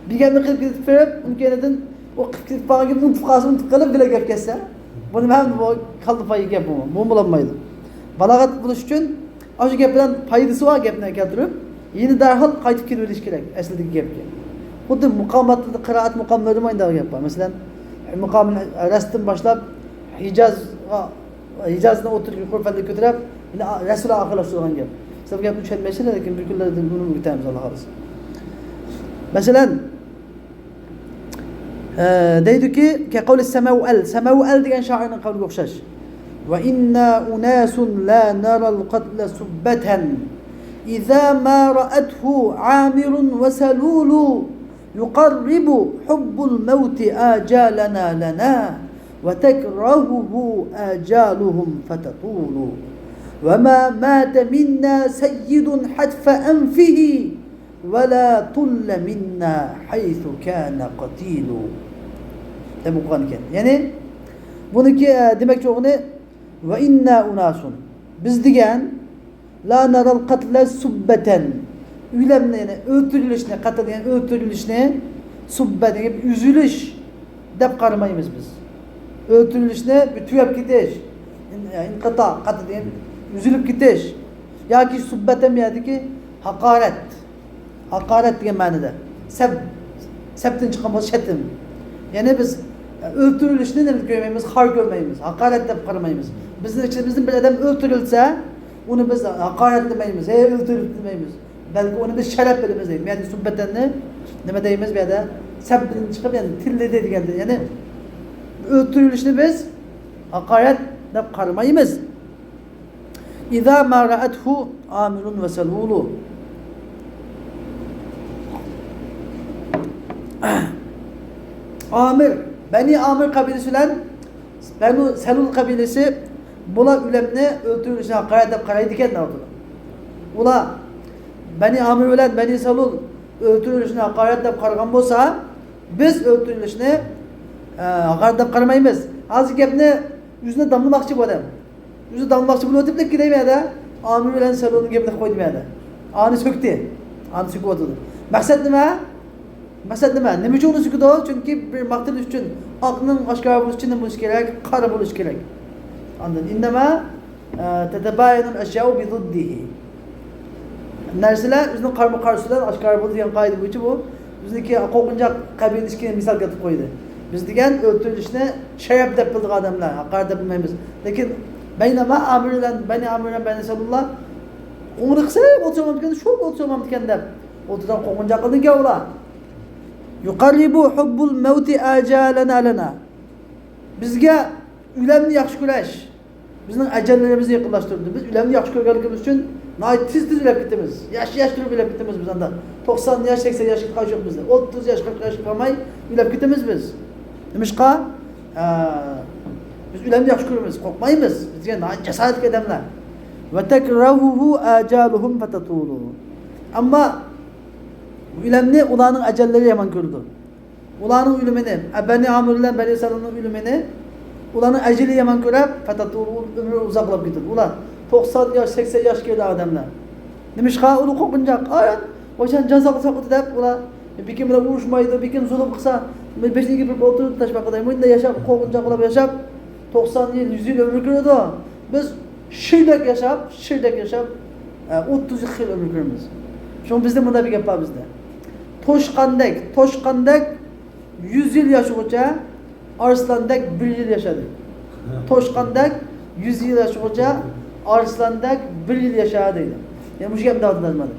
بىر گەپنى قىلىپ، قىلىپ بېرىپ، ئۇنىڭ كەينىدىن ئۇ قىلىپ، قىلىپ بارغان گەپنى ئۇنتۇپ قالسا، ئۇنتۇپ قېلىپ، بىلەن گەپ كەتسە، بۇ نېمە ھەم بۇ كاللا پايى گەپ بۇ، بۇ بولالمايدۇ. بالاغەت بولۇش ئۈچۈن ئاشۇ گەپ بىلەن پايدىسى بار گەپنى كەلتۈرۈپ، يەنە دەرھال قايتىپ كېلىۋېلىش كېرەك ئەسلىدىكى گەپكە. خۇددى مۇقاماتلىرىدا، قىرائەت مۇقاملىرىدا ئۇنداق گەپ بار. مەسىلەن، مۇقام رەستىن باشلاپ، ھىجازغا، ھىجازنى ئوتتۇرىغا يۇقىرى پەللىگە كۆتۈرۈپ، يەنە رەسۇلى ئاخىرلاشتۇرغان گەپ. سىلەر بۇ گەپنى چۈشەنمەيسىلەر، لېكىن بىر كۈنلەردىن بۇنى ئۆگىتەمىز، ئاللا خالىسا. مەسىلەن، ئە، دەيدۇكى، كقول سموأل، سموأل دېگەن شائىرنىڭ قەۋلىگە ئوخشاش. وإنا أناس لا نرى القتل سبة، إذا ما رأته عامر وسلول، يقرب حب الموت آجالنا لنا، وتكرهه آجالهم فتطول. وما مات منا سيد حتف أنفه، ولا طل منا حيث كان قتيل. دەپ ئوقۇغان ئىكەن. يەنى، بۇنىڭكى، ئە، دېمەكچى بولغىنى، وإنا أناس، بىز دېگەن، لا نرى القتل سبة، ئۆلۈمنى، يەنى ئۆلتۈرۈلۈشنى، قەتل دېگەن ئۆلتۈرۈلۈشنى، سۇببە دېگەن ئۈزۈلۈش دەپ قارىمايمىز بىز. ئۆلتۈرۈلۈشنى بىر تۈگەپ كېتىش، ئىن-، ئىنقىتا، قەتل دېگەن ئۈزۈلۈپ كېتىش. ياكى سۇببەتەن بۇ يەردىكى ھاقارەت. ھاقارەت دېگەن مەنىدە. سەپ، سەپتىن چىققان بولسا شەتم. يەنى بىز ئۆلتۈرۈلۈشنى نېمە كۆرمەيمىز؟ خار كۆرمەيمىز. ھاقارەت دەپ قارىمايمىز. بىزنىڭ ئىچىمىزدىن بىر ئادەم ئۆلتۈرۈلسە، ئۇنى بىز ھاقارەت دېمەيمىز، ھەي، ئۆلتۈرۈلدى دېمەيمىز. بەلكى ئۇنى بىز شەرەپ بىلىمىز دەيدۇ. يەنى سۇببەتەننى نېمە دەيمىز بۇ يەردە؟ سەپتىن چىقىپ، يەنى تىللىدى دېگەندە. يەنى ئۆلتۈرۈلۈشنى بىز ھاقارەت دەپ قارىمايمىز. إذا ما رأته عامر وسلول. ئامىر، بەنى ئامىر قەبىلىسى بىلەن بەنۇ سەلۇل قەبىلىسى بۇلار ئۆلۈمنى، ئۆلتۈرۈلۈشنى ھاقارەت دەپ قارايدىكەن، دەۋاتىدۇ. ئۇلار بەنى ئامىر بىلەن بەنى سەلۇل ئۆلتۈرۈلۈشنى ھاقارەت دەپ قارىغان بولسا، بىز ئۆلتۈرۈلۈشنى، ئە، ھاقارەت دەپ قارىمايمىز. ھازىر گەپنى ئۆزىنى داملىماقچى بۇ ئادەم. ئۆزى داڭلىماقچى بولۇۋېتىپ، لېكىن دەيمەن ھەدە، ئامىر بىلەن سەلۇلنىڭ گېپىنى قويدۇم ھەدە. ئانى سۆكتى. ئانى سۆكۈۋاتىدۇ. مەقسەت نېمە؟ مەقسەت نېمە؟ نېمە ئۈچۈن ئۇنى سۆكىدۇ؟ چۈنكى بىر مەقسەت ئۈچۈن، ئاقنىڭ ئاشكارا بولۇشى ئۈچۈن نېمە بولۇشى كېرەك؟ قارا بولۇشى كېرەك. ئاندىن، ئىننەما، ئە، تەتەبايەنۇل ئەشياءۇ بىزىددىھى. نەرسىلەر ئۆزىنىڭ قارىمۇ قارشىسى بىلەن ئاشكارا بولىدۇ دېگەن قائىدە بويىچە بۇ بىزنىڭكى قوغۇنجاق قەبىلىسىگە مىسال كەلتۈرۈپ قويدى. بىز دېگەن ئۆلتۈرۈلۈشنى شەرەپ دەپ بىلىدىغان ئادەملەر، ھاقارەت دەپ بىلمەيمىز. لېكىن بەينەما ئامىر بىلەن، بەنى ئامىر بىلەن بەنى سەلۇللار قوڭغۇرىقسى بولسا بولمامدىكەن، شۇ بولسا بولمامدىكەن دەپ ئوتتۇرىدىن قوغۇنجاق قىلدىكەن ئۇلار. يۇقەررىبۇ ھۇببۇل مەۋتى ئەجەلەنە لەنە. بىزگە ئۆلۈمنى ياخشى كۆرۈش بىزنىڭ ئەجەللىرىمىزنى يېقىنلاشتۇرىدۇ. بىز ئۆلۈمنى ياخشى كۆرگەنلىكىمىز ئۈچۈن ناھايىتى تېز تېز ئۆلۈپ كېتىمىز. ياش ياش تۇرۇپ ئۆلۈپ كېتىمىز بىز ئاندا. توقسان ياش، سەكسەن ياشقا قارشى يوق بىزدە. ئوتتۇز ياش، قىرىق ياشقا قالماي ئۆلۈپ كېتىمىز بىز. نېمىشقا؟ ئە، بىز ئۆلۈمنى ياخشى كۆرىمىز، قورقمايمىز. بىزگە ناھايىتى جاسارەتلىك ئادەملەر. ۋە تەكرەھۇھۇ ئەجالۇھۇم فەتەتۇلۇ. ئەمما ئۆلۈمنى ئۇلارنىڭ ئەجەللىرى يامان كۆرىدۇ. ئۇلارنىڭ ئۆلۈمىنى، ئە، بەنى ئامىر بىلەن بەنى سەلۇلنىڭ ئۆلۈمىنى ئۇلارنىڭ ئەجىلى يامان كۆرۈپ، فەتەتۇلۇ، ئۆمرى ئۇزاقلاپ كېتىدۇ. ئۇلار توقسان ياش، سەكسەن ياشقا كىرىدۇ ئادەملەر. نېمىشقا؟ ئۇلار قورقۇنچاق. ئاي، ۋاي، جان ساقلىساق ئۇدى دەپ، ئۇلار بېكىن بىلەن ئۇرۇشمايدۇ، بېكىن زۇلۇم قىلسا، بېشىنى كېپىپ ئولتۇرىدۇ، تاشباقىدەك. مۇنداق ياشاپ، قورقۇنچاق بولۇپ ياشاپ، توقسان يىل، يۈز يىل ئۆمۈر كۆرىدۇ. بىز شىردەك ياشاپ، شىردەك ياشاپ، ئە، ئوتتۇز يىل ئۆمۈر كۆرىمىز. شۇڭا بىزدە مۇنداق بىر گەپ بار بىزدە. توشقاندەك، توشقاندەك يۈز يىل ياشىغۇچە ئارسلاندەك بىر يىل ياشا دەيدۇ. توشقاندەك يۈز يىل ياشىغۇچە ئارسلاندەك بىر يىل ياشا دەيدۇ. يەنى مۇشۇ گەپنى دەۋاتىمەن مانا.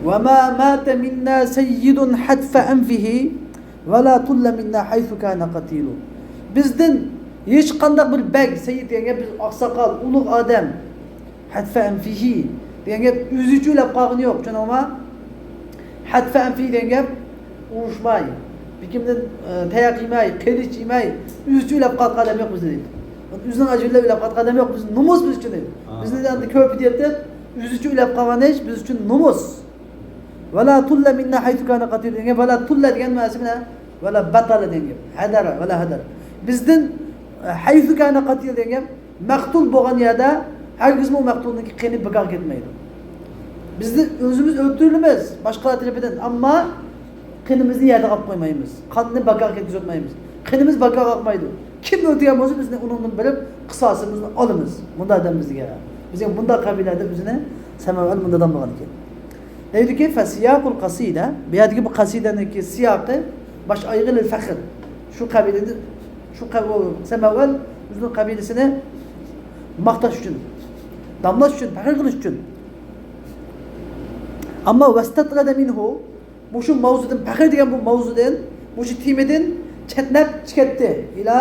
وما مات منا سيد حتف أنفه ولا طل منا حيث كان قتيل. بىزدىن ھېچقانداق بىر بەگ، سەييىد دېگەن گەپ، بىز ئاقساقال، ئۇلۇغ ئادەم، ھەتفە ئەنفىھى دېگەن گەپ ئۆزىچە ئۆلۈپ قالغىنى يوق، چۈشەندىڭىزمۇ؟ ھەتفە ئەنفىھى دېگەن گەپ ئۇرۇشماي، بېكىندىن، ئە، تاياق يېمەي، قىلىچ يېمەي، ئۆزىچە ئۆلۈپ قالغان ئادەم يوق بىزدە دەيدۇ. ئۆزىنىڭ ئەجرى بىلەن ئۆلۈپ قالغان ئادەم يوق، بىز نومۇس بىز ئۈچۈن دەيدۇ. بىزنى ئەمدى كۆرپە دەيتتى، ئۆزىچە ئۆلۈپ قالغان ئىش بىز ئۈچۈن نومۇس. ۋەلا تۇللە مىننا ھەيسۇ كانە قەتىل دېگەن گەپ، ۋەلا تۇللە دېگەن مەنىسى بىلەن ۋەلا بەتەلە دېگەن گەپ. ھەدەرە، ۋەلا ھەدەر. بىزدىن، ئە، ھەيسۇ كانە قەتىل دېگەن گەپ، مەقتۇل بولغان يەردە ھەرگىزمۇ مەقتۇلنىڭكى قېنى بىكارغا كەتمەيدۇ. بىزنى ئۆزىمىز ئۆلتۈرۈلىمىز باشقىلار تەرىپىدىن، ئەمما قېنىمىزنى يەردە قاپقۇزمايمىز. قاننى بىكارغا كەتكۈزۈۋەتمەيمىز. قېنىمىز بىكارغا ئاقمايدۇ. كىم ئۆلتۈرگەن بولسا، بىزنى ئۇنىڭدىن بېرىپ قىساسىمىزنى ئالىمىز. مۇنداق دەم بىزگە. بىزگە مۇنداق قەبىلىلەردە ئۆزىنى سەمەۋەل مۇنداق دەم بولغان ئىكەن. دەيدۇكى، فسياق القصيدة، بۇ يەردىكى بۇ قەسىدەنىڭكى سىياقى، باش ئايىغى لىل فەخر. شۇ قەبىلىنى، شۇ قەبىلە، سەمەۋەل ئۆزىنىڭ قەبىلىسىنى ماختاش ئۈچۈن، داملاش ئۈچۈن، پەخىر قىلىش ئۈچۈن. ئەمما ۋەستەترەدە مىنھۇ، مۇشۇ ماۋزۇدىن، پەخىر دېگەن بۇ ماۋزۇدىن مۇشۇ تېمىدىن چەتنەپ چىقىۋەتتى. ئىلا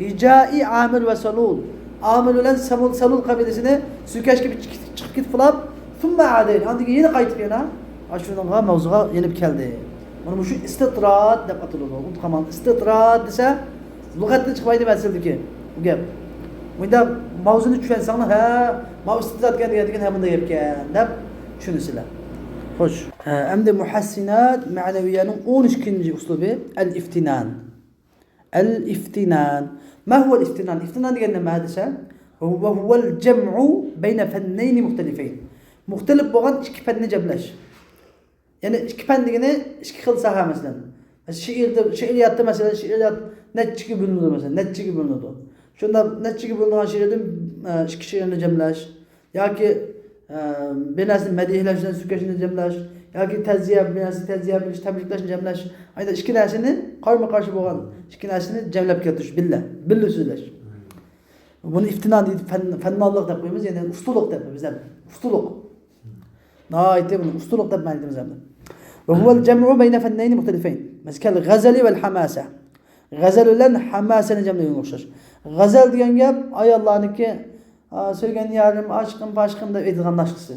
ھىجائى ئامىر ۋە سالۇل. ئامىر بىلەن سەمۇل، سەلۇل قەبىلىسىنى سۈكەشكە بىر چىقىپ، چىقىپ كېتىپ قىلاپ، سۇمما ئادەينى. ئاندىن كېيىن يەنە قايتىپ يەنە ئاشۇنىڭغا، مەۋزۇغا يېنىپ كەلدى. مانا مۇشۇ ئىستىتراد دەپ ئاتىلىدۇ. ئۇنتۇپ قالماڭ. ئىستىتراد دېسە، لۇغەتتىن چىقمايدۇ مەسىلىدىكى بۇ گەپ. بۇنداق ماۋزۇنى چۈشەنسەڭلار، ھە، ماۋۇ ئىستىتراد دېگەن، دېگەن، دېگەن ھە، مۇنداق گەپكەن دەپ چۈشىنىسىلەر. خوش. ھە، ئەمدى مۇھەسسىنات مەنەۋىيەنىڭ ئون ئىككىنچى ئۇسلۇبى ئەل ئىفتىنان. ئەل ئىفتىنان. ما ھۇۋەل ئىفتىنان؟ ئىفتىنان دېگەن نېمە دېسە، ھۇۋە ھۇۋەل جەمئۇ بەينە فەننەينى مۇختەلىفەين. مۇختەلىپ بولغان ئىككى پەننى جەملەش. يەنى ئىككى پەن دېگىنى ئىككى خىل ساھە، مەسىلەن. شېئىردا، شېئىرىياتتا، مەسىلەن، شېئىرىيات نەچچىگە بۆلۈنىدۇ، مەسىلەن، نەچچىگە بۆلۈنىدۇ. شۇنداق نەچچىگە بۆلۈنگەن شېئىردىن، ئە، ئىككى شېئىرنى جەملەش ياكى، ئە، بىر نەرسىنى مەدھىيەلەش بىلەن سۈكەشنى جەملەش ياكى تەزىيە، بىر نەرسىنى تەزىيە بىلەن تەبرىكلەشنى جەملەش. ئايدا ئىككى نەرسىنى، قارىمۇ قارشى بولغان ئىككى نەرسىنى جەملەپ كەلتۈرۈش، بىللە، بىللە سۆزلەش. بۇنى ئىفتىنا دەيدۇ، پەن، پەننانلىق دەپ قويىمىز، يەنى ئۇستىلىق دەپ بىز ھەم. ئۇستىلىق. ناھايىتى بۇنى ئۇستىلىق دەپ مەنىدىمىز ھەم. ۋە ھۇۋەل جەمئۇ بەينە فەننەينى مۇختەلىفەين. مەسىلەن، غەزەلى ۋەل ھەماسە. غەزەل بىلەن ھەماسەنى جەملىگەنگە ئوخشاش. غەزەل دېگەن گەپ ئاياللارنىڭكى، ئا، سۆيگەن يارىم، ئاشىقىم، پاشىقىم دەپ ئېيتىدىغان ناشتىسى.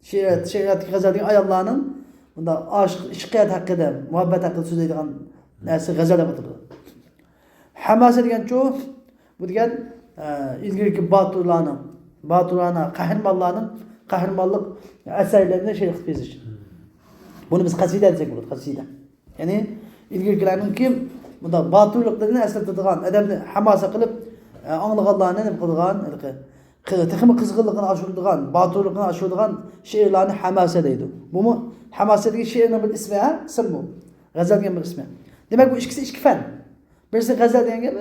شېئىرىيەت، شېئىرىيەتتىكى غەزەل دېگەن ئاياللارنىڭ بۇنداق ئاشىق، ئىشقىيەت ھەققىدە، مۇھەببەت ھەققىدە سۆزلەيدىغان نەرسە غەزەل دەپ ئاتىلىدۇ. ھەماسە دېگەنچۇ، بۇ دېگەن، ئە، ئىلگىرىكى باتۇرلارنىڭ، باتۇرانە قەھرىمانلارنىڭ قەھرىمانلىق ئەسەرلىرىنى شېئىر قىلىپ يېزىش. بۇنى بىز قەسىدە دېسەك بولىدۇ، قەسىدە. يەنى ئىلگىرىكىلەرنىڭكى بۇنداق باتۇرلۇقلىرىنى ئەسلىتىدىغان، ئادەمنى ھەماسە قىلىپ، ئە، ئاڭلىغانلارنى نېمە قىلىدىغان، ھېلىقى، قى-، تېخىمۇ قىزغىنلىقىنى ئاشۇرىدىغان، باتۇرلۇقىنى ئاشۇرىدىغان شېئىرلارنى ھەماسە دەيدۇ. بۇمۇ ھەماسە دېگەن شېئىرنىڭ بىر ئىسمى، ھە؟ ئىسىم بۇ. غەزەل دېگەن بىر ئىسمى. دېمەك، بۇ ئىككىسى ئىككى پەن. بىرسى غەزەل دېگەن گەپ،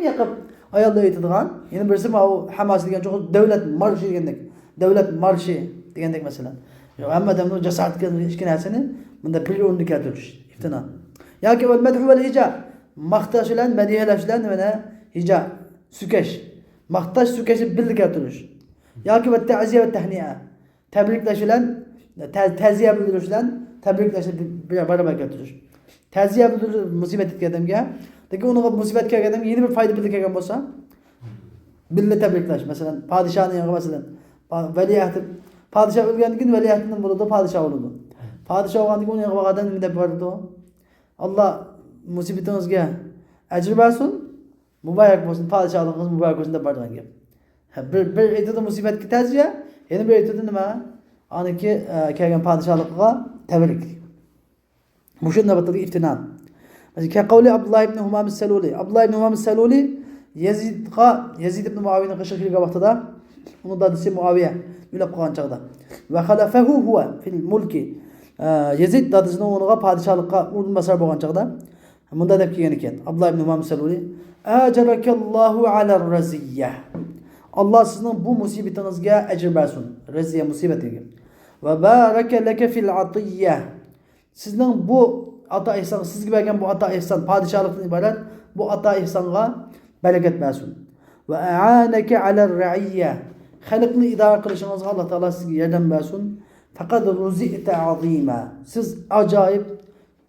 يېقىپ ئاياللار ئېيتىدىغان. يەنە بىرسى ماۋۇ ھەماسە دېگەن چوقۇم دۆلەت مارشى دېگەندەك. دۆلەت مارشى دېگەندەك مەسىلەن. يا، ھەممە ئادەمنىڭ جاسارەت قىلغان ئىككى نەرسىنى مۇنداق بىر ئورۇندا كەلتۈرۈش. ئىفتىنا. ياكى ۋەل مەدھۇ ۋەل ھىجا. ماختاش بىلەن، مەدھىيەلەش بىلەن، مانا، ھىجا، سۈكەش. ماختاش، سۈكەشنى بىللە كەلتۈرۈش. ياكى ۋەت تەزىيە ۋەت تەھنىئە. تەبرىكلەش بىلەن، تە-، تەزىيە بىلدۈرۈش بىلەن تەبرىكلەشنى بىر، بىر، بارابەر كەلتۈرۈش. تەزىيە بىلدۈرۈش مۇسىبەت يەتكەن ئادەمگە. لېكىن ئۇنىڭغا مۇسىبەت كەلگەن ئادەمگە يەنە بىر پايدا بىللە كەلگەن بولسا، بىللە تەبرىكلەش. مەسىلەن، پادىشاھنىڭ يېنىغا، مەسىلەن، پا-، ۋەلىئەھدى، پادىشاھ ئۆلگەندىن كېيىن ۋەلىئەھدىدىن بولىدۇ، پادىشاھ بولىدۇ. پادىشاھ بولغاندىن كېيىن ئۇنىڭ يېنىغا بارغان ئادەم نېمە دەپ بارىدۇ؟ ئاللا مۇسىبىتىڭىزگە ئەجىر بەرسۇن، مۇبارەك بولسۇن، پادىشاھلىقىڭىز مۇبارەك بولسۇن دەپ بارىدىغان گەپ. ھە، بىر، بىر ئېيتىدۇ مۇسىبەتكە تەزىيە، يەنە بىر ئېيتىدۇ نېمە؟ ئانىكى، ئە، كەلگەن پادىشاھلىقىغا تەبرىك. مۇشۇ نۆۋەتتىكى ئىفتىنا. كەقەۋلى ئابدۇللا ئىبن ھۇمام سەلۇلى. ئابدۇللا ئىبن ھۇمام سەلۇلى يەزىدقا، يەزىد ئىبن مۇئاۋىيەنىڭ قېشىغا كەلگەن ۋاقتىدا، ئۇنىڭ دادىسى مۇئاۋىيە ئۆلۈپ قالغان چاغدا. ۋە خەلەفەھۇ ھۇۋە فىل مۇلكى. ئە، يەزىد دادىسىنىڭ ئورنىغا پادىشاھلىققا ئورۇنباسار بولغان چاغدا، مۇنداق دەپ كەلگەن ئىكەن، ئابدۇللا ئىبن ھۇمام سەلۇلى، ئاجرەكەللاھۇ ئەلەر رەزىييە. ئاللا سىزنىڭ بۇ مۇسىبىتىڭىزگە ئەجىر بەرسۇن. رەزىيە مۇسىبەت دېگەن. ۋە بارەكە لەكە فىل ئاتىييە. سىزنىڭ بۇ ئاتا ئېھسان، سىزگە بەرگەن بۇ ئاتا ئېھسان، پادىشاھلىقتىن ئىبارەت بۇ ئاتا ئېھسانغا بەرىكەت بەرسۇن. ۋە ئەئانەكە ئەلەر رەئىييە. خەلقنى ئىدارە قىلىشىڭىزغا ئاللا تائالا سىزگە ياردەم بەرسۇن. فەقەد رۇزىئتە ئەزىمە. سىز ئاجايىپ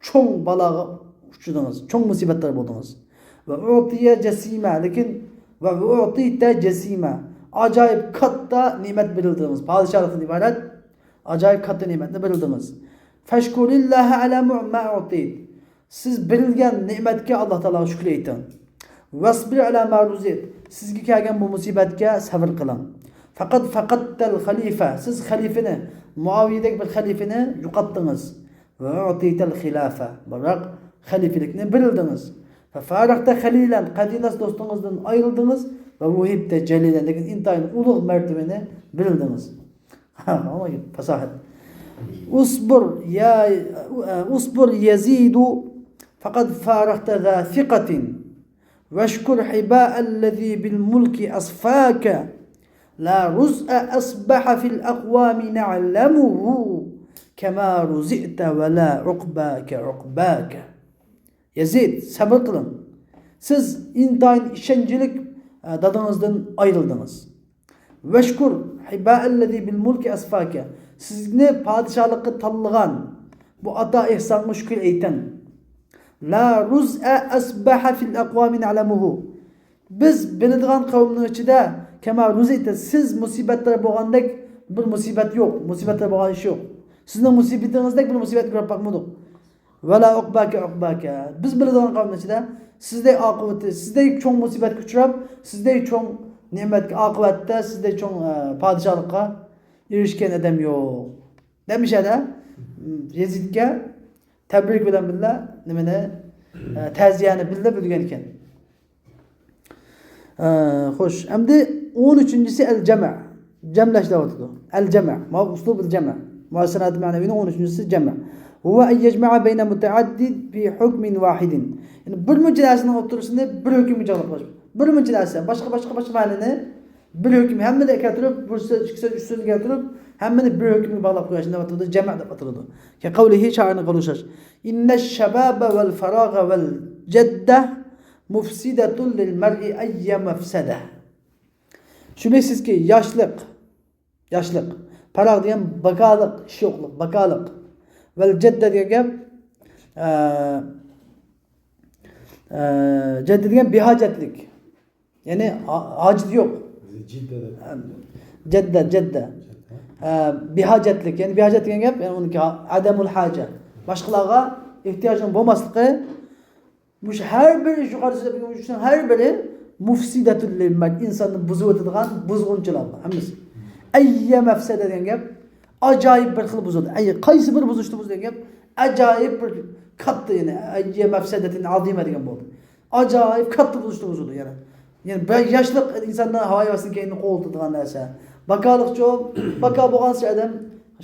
چوڭ بالاغا ئۇچرىدىڭىز، چوڭ مۇسىبەتلەر بولدىڭىز. ۋە ئۇتىيە جەسىمە، لېكىن، ۋە ئۇتىتە جەسىمە، ئاجايىپ كاتتا نېمەت بېرىلدىڭىز. پادىشاھلىقتىن ئىبارەت ئاجايىپ كاتتا نېمەتنى بېرىلدىڭىز. فەشكۇرىللاھە ئەلا مۇ-، ما ئۇتىت. سىز بېرىلگەن نېمەتكە ئاللا تائالاغا شۈكۈر ئېيتىڭ. ۋەسبىر ئەلا ما رۇزىت. سىزگە كەلگەن بۇ مۇسىبەتكە سەۋر قىلىڭ. فەقەد فەقەتتەل خەلىفە. سىز خەلىپىنى، مۇئاۋىيەدەك بىر خەلىپىنى يوقاتتىڭىز. ۋە ئۇتىتەل خىلافە، بىراق خەلىپىلىكنى بېرىلدىڭىز. فە فارەقتە خەلىلەن، قەدىناس دوستىڭىزدىن ئايرىلدىڭىز. ۋە ۋۇھىبتە جەلىلەن، لېكىن ئىنتايىن ئۇلۇغ مەرتىۋىنى بېرىلدىڭىز. پاساھەت. ئۇسبۇر يا، ئۇسبۇر يەزىدۇ، فەقەد فارەقتە زا سىقەتىن. واشكر حباء الذي بالملك أصفاك. لا رزء أصبح في الأقوام نعلمه كما رزئت ولا عقباك عقباك. يەزىد، سەۋر قىلىڭ. سىز ئىنتايىن ئىشەنچلىك، ئە، دادىڭىزدىن ئايرىلدىڭىز. ۋەشكۇر ھىبائەللەزى بىل مۇلكى ئەسفاكە. سىزنى پادىشاھلىققا تاللىغان بۇ ئاتا ئېھسانغا شۈكۈر ئېيتىڭ. لا رزء أصبح في الأقوام نعلمه. بىز بىلىدىغان قەۋمنىڭ ئىچىدە كما رزئت، سىز مۇسىبەتلەر بولغاندەك بىر مۇسىبەت يوق، مۇسىبەتلەر بولغان ئىش يوق. سىزنىڭ مۇسىبىتىڭىزدەك بىر مۇسىبەت كۆرۈپ باقمىدۇق. ولا عقباك عقباك. بىز بىلىدىغان قەۋمنىڭ ئىچىدە سىزدەك ئاقىۋىتى، سىزدەك چوڭ مۇسىبەتكە ئۇچراپ، سىزدەك چوڭ نېمەتكە، ئاقىۋەتتە سىزدەك چوڭ، ئە، پادىشاھلىققا ئېرىشكەن ئادەم يوق. دەپ مىشەدە يېزىدكە تەبرىك بىلەن بىللە نېمىنى، ئە، تەزىيەنى بىللە بىلگەن ئىكەن. ئە، خوش، ئەمدى ئون ئۈچىنچىسى ئەل جەمە. جەملەش دەۋاتىدۇ. ئەل جەمە. ماۋۇ ئۇسلۇبۇل جەمە. مۇئەسسەنات مەنەۋىنىڭ ئون ئۈچىنچىسى جەمە. ھۇۋە ئەن يەجمەئە بەينە مۇتەئەددىد فى ھۇكمىن ۋاھىدىن. يەنى بىر مۇنچە نەرسىنىڭ ئوتتۇرىسىنى بىر ھۆكۈمگە جەملەپ قويۇش. بىر مۇنچە نەرسە، باشقا، باشقا، باشقا مەنىنى بىر ھۆكۈم، ھەممىنى كەلتۈرۈپ، بىر سۆز، ئىككى سۆز، ئۈچ سۆزنى كەلتۈرۈپ، ھەممىنى بىر ھۆكۈمگە باغلاپ قويۇش، نېمە ئاتىلىدۇ؟ جەمە دەپ ئاتىلىدۇ. كەقەۋلىھى، شائىرنىڭ قولىغا ئوخشاش. إن الشباب والفراغ والجدة مفسدة للمرء أي مفسدة. شۈبھىسىزكى، ياشلىق، ياشلىق، پاراغ دېگەن باكالىق، ئىش يوقلۇق، باكالىق. ۋەل جەددە دېگەن گەپ، ئە، ئە، جەددە دېگەن بىھاجەتلىك. يەنى ھا-، ھاجىتى يوق. جىددە دەپ. جەددە، جەددە. جەددە. ئە، بىھاجەتلىك، يەنى بىھاجەت دېگەن گەپ، يەنى ئۇنىڭكى ھا-، ئادەمۇل ھاجە. باشقىلارغا ئېھتىياجنىڭ بولماسلىقى، مۇشۇ ھەر بىر ئىش، يۇقىرىدا سۆزلەپ ئۆتكەن ئىشنىڭ ھەر بىرى مۇفسىدەتۇل لىل مەرد، ئىنساننى بۇزۇۋېتىدىغان بۇزغۇنچىلار بۇلار ھەممىسى. ئەييە مەفسەدە دېگەن گەپ، ئاجايىپ بىر خىل بۇزىدۇ. ئەي، قايسى بىر بۇزۇشتا بۇزىدۇ دېگەن گەپ، ئاجايىپ بىر كاتتا، يەنى ئەييە مەفسەدەتىن ئازىمە دېگەن بولدى. ئاجايىپ كاتتا بۇزۇشتا بۇزىدۇ يەنە. يەنى بە-، ياشلىق ئىنساننى ھاۋا ھەۋەسنىڭ كەينىدىن قوغلىتىدىغان نەرسە. باكالىقچۇ، باكا بولغانسېرى ئادەم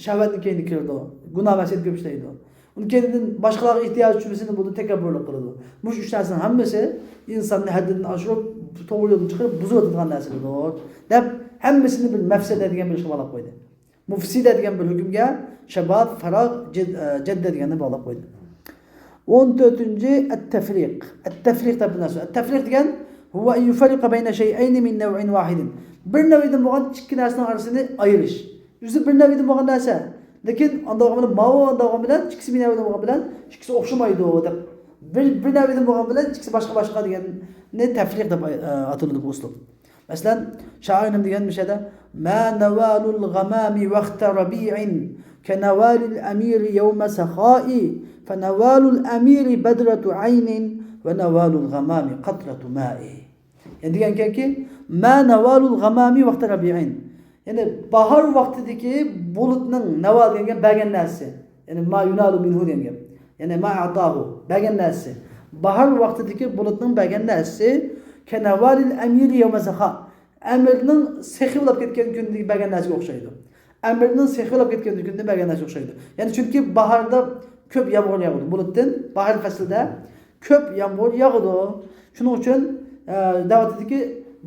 شەھۋەتنىڭ كەينىدىن كىرىدۇ. گۇناھ مەسىيەت كۆپ ئىشلەيدۇ. ئۇنىڭ كەينىدىن باشقىلارغا ئېھتىياج چۈشمىسۇن بولىدۇ، تەكەببۇرلۇق قىلىدۇ. مۇشۇ ئۈچ نەرسىنىڭ ھەممىسى ئىنساننى ھەددىدىن ئاشۇرۇپ، توغرا يولدىن چىقىرىپ، بۇزۇۋېتىدىغان نەرسىلەردۇر، دەپ ھەممىسىنى بىر مەفسەدە دېگەن بىر ئىشقا باغلاپ قويدى. مۇفسىدە دېگەن بىر ھۆكۈمگە شەباب، فاراغ، جەد-، ئە، جەددە دېگەننى باغلاپ قويدى. ئون تۆتىنچى، ئەت-تەفرىق. ئەت-تەفرىق دەپ بىر نەرسە. ئەت-تەفرىق دېگەن، ھۇۋە ئەن يۇفەررىقە بەينە شەيئەينى مىن نەۋئىن ۋاھىدىن. بىر نەۋئىدىن بولغان ئىككى نەرسىنىڭ ئارىسىنى ئايرىش. ئۆزى بىر نەۋئىدىن بولغان نەرسە. لېكىن ئانداق بولغان بىلەن، ماۋۇ ئانداق بولغان بىلەن، ئىككىسى بىر نەۋئىدىن بولغان بىلەن، ئىككىسى ئوخشىمايدۇ دەپ. بىر، بىر نەۋئىدىن بولغان بىلەن، ئىككىسى باشقا، باشقا دېگەننى تەفرىق دەپ ئاي-، ئە، ئاتىلىدۇ بۇ ئۇسلۇب. مەسىلەن، شائىر نېمە دېگەن مۇشۇ يەردە؟ ما نوال الغمام وقت ربيع كنوال الأمير يوم سخاء، فنوال الأمير بدرة عين ونوال الغمام قطرة ماء. يەنى دېگەنكەنكى، ما نوال الغمام وقت ربيع. يەنى باھار ۋاقتىدىكى بۇلۇتنىڭ، ناۋال دېگەن گەپ بەرگەن نەرسىسى. يەنى ما يۇنالۇ مىنھۇ دېگەن گەپ. يەنى ما ئەتاھۇ، بەرگەن نەرسىسى. باھار ۋاقتىدىكى بۇلۇتنىڭ بەرگەن نەرسىسى كەنەۋالىل ئەمىرى يەۋمە سەخا. ئەمىرنىڭ سېخى بولاپ كەتكەن كۈندىكى بەرگەن نەرسىگە ئوخشايدۇ. ئەمىرنىڭ سېخى بولاپ كەتكەن كۈندە بەرگەن نەرسىگە ئوخشايدۇ. يەنى چۈنكى باھاردا كۆپ يامغۇر ياغىدۇ. بۇلۇتتىن باھار پەسلىدە كۆپ يامغۇر ياغىدۇ. شۇنىڭ ئۈچۈن، ئە، دەۋاتىدۇكى،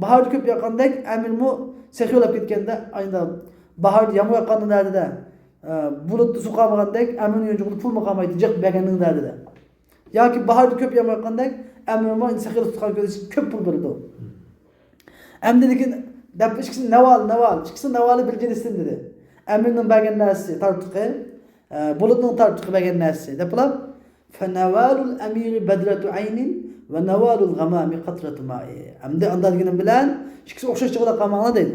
باھاردا كۆپ ياغقاندەك ئەمىرمۇ سېخى بولاپ كەتكەندە، ئاينىدا باھاردا يامغۇر ياغقاندا نەدىدە، ئە، بۇلۇتتا سۇ قالمىغاندەك ئەمىرنىڭ يانچۇقىدا پۇلمۇ قالمايدۇ، جىق بەرگەننىڭ دەردىدە. ياكى باھاردا كۆپ يامغۇر ياغقاندەك ئەمىرمۇ سېخىدا تۇتقان كۆزى كۆپ پۇل بېرىدۇ. ئەمدى لېكىن دەپ ئىككىسىنى ناۋال، ناۋال، ئىككىسى ناۋالى بىر جىنستىن دېدى. ئەمىرنىڭ بەرگەن نەرسىسى تارتۇقى، ئە، بۇلۇتنىڭ تارتۇقى بەرگەن نەرسىسى دەپلا، فنوال الأمير بدرة عين ونوال الغمام قطرة ماء. ئەمدى ئاندا دېگىنىم بىلەن ئىككىسى ئوخشاش چىقىدۇ قالماڭلار دەيدۇ.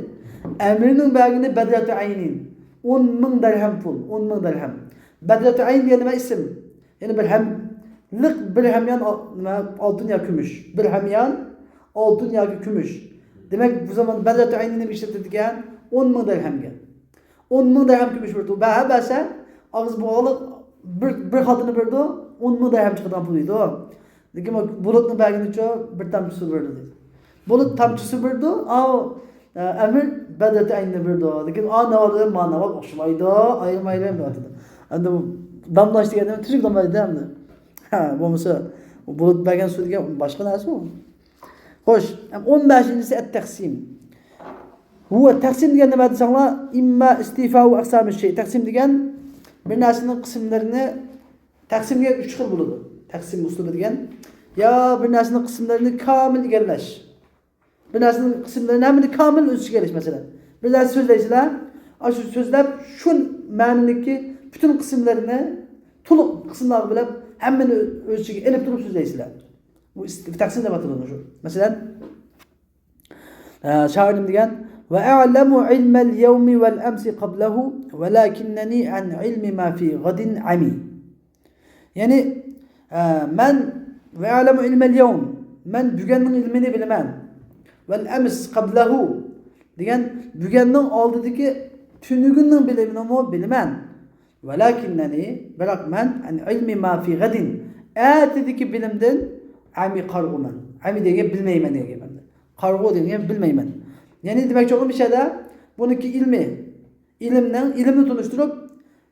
ئەمىرنىڭ بەرگىنى بدرة عين، ئون مىڭ دەرھەم پۇل، ئون مىڭ دەرھەم. بدرة عين دېگەن نېمە ئىسىم؟ يەنى بىر ھەم، لىق بىر ھەميان ئال-، نېمە، ئالتۇن يا كۈمۈش. بىر ھەميان ئالتۇن ياكى كۈمۈش. دېمەك، بۇ زامان بەدرەتۇ ئەينى نېمە ئىشلىتىدىكەن؟ ئون مىڭ دەرھەمگە. ئون مىڭ دەرھەم كۈمۈش بېرىدۇ. بەھە بەرسە، ئاغزى بوغۇقلۇق بىر، بىر خالتىنى بېرىدۇ، ئون مىڭ دەرھەم چىقىدىغان پۇل دەيدۇ. لېكىن بۇ بۇلۇتنى بەرگىنىچۇ بىر تامچە سۇ بېرىدۇ دەيدۇ. بۇلۇت تامچە سۇ بېرىدۇ، ئاۋۇ ئە، ئەمىر بەدرەتۇ ئەينىنى بېرىدۇ. لېكىن ئا ناۋال بىلەن ما ناۋال ئوخشىمايدۇ، ئايرىم ئايرىم دەۋاتىدۇ. ئەمدى بۇ داملاش دېگەن نېمە؟ تۈزۈك داملايدۇ ئەمدى. ھە، بولمىسا بۇ بۇلۇت بەرگەن سۇ دېگەن باشقا نەرسە ئۇ. خوش، ئەم، ئون بەشىنچىسى ئەت-تەقسىم. ھۇۋا، تەقسىم دېگەن نېمە دېسەڭلار، ئىمما ئىستىفاۋۇ ئەقسامى شەي. تەقسىم دېگەن بىر نەرسىنىڭ قىسىملىرىنى، تەقسىم دېگەن ئۈچ خىل بولىدۇ. تەقسىم ئۇسلۇبى دېگەن يا بىر نەرسىنىڭ قىسىملىرىنى كامىل ئىگىلەش. بىر نەرسىنىڭ قىسىملىرىنى ھەممىنى كامىل ئۆز ئىچىگە ئېلىش، مەسىلەن. بىر نەرسە سۆزلەيسىلەر، ئاشۇ سۆزلەپ شۇ مەنىنىڭكى پۈتۈن قىسىملىرىنى تولۇق قىسىملارغا بۆلۈپ، ھەممىنى ئۆز ئىچىگە ئېلىپ تۇرۇپ سۆزلەيسىلەر. بۇ ئىس-، تەقسىم دەپ ئاتىلىدۇ شۇ. مەسىلەن، ئە، شائىر نېمە دېگەن؟ «وأعلم علم اليوم والأمس قبله، ولكنني عن علم ما في غد عمي.» يەنى، ئە، مەن، «وأعلم علم اليوم»، مەن بۈگۈننىڭ ئىلمىنى بىلىمەن. «والأمس قبله» دېگەن، بۈگۈننىڭ ئالدىدىكى تۈنۈگۈننىڭ بىلىمىنىمۇ بىلىمەن. «ولكنني»، بىراق مەن، «عن علم ما في غد»، ئەتىدىكى بىلىمدىن «عمي»، قارىغۇمەن. «عمي» دېگەن بىلمەيمەن دېگەن گەپ ئەمدى. قارىغۇ دېگەن بىلمەيمەن. يەنى دېمەكچى بولغىنىم بۇ يەردە، بۇنىڭكى ئىلمى، ئىلىمنىڭ، ئىلىمنى تونۇشتۇرۇپ،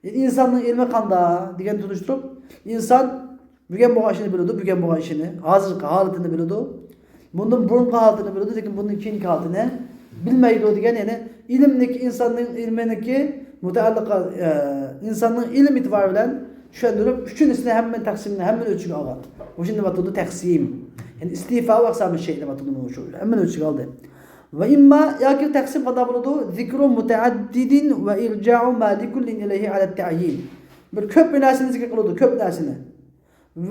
ئىنساننىڭ ئىلمى قانداق دېگەننى تونۇشتۇرۇپ، ئىنسان بۈگۈن بولغان ئىشنى بىلىدۇ، بۈگۈن بولغان ئىشنى، ھازىرقى ھالىتىنى بىلىدۇ. بۇندىن بۇرۇنقى ھالىتىنى بىلىدۇ، لېكىن بۇندىن كېيىنكى ھالىتىنى بىلمەيدۇ دېگەن، يەنى ئىلىمنىكى، ئىنساننىڭ ئىلمىنىكى مۇتەئەللىقى، ئە، ئىنساننىڭ ئىلىم ئېتىبارى بىلەن چۈشەندۈرۈپ، ئۈچىنچىسىنى ھەممىنى تەقسىمنى ھەممىنى ئۆز ئىچىگە ئالغان. مۇشۇنى دەۋاتىدۇ تەقسىم. يەنى ئىستىفا ۋە ئەقسامۇ شەي دەۋاتىدۇ، شۇ ھەممىنى ئۆز ئىچىگە ئالدى. ۋە ئىمما، ياكى تەقسىم قانداق بولىدۇ؟ ذىكرۇ مۇتەئەددىدىن ۋە ئىرجائۇ ما لىكۇللىن ئىلەيھى ئەلەت تەئيىن. بىر كۆپ بىر نەرسىنى زىكىر قىلىدۇ، كۆپ نەرسىنى.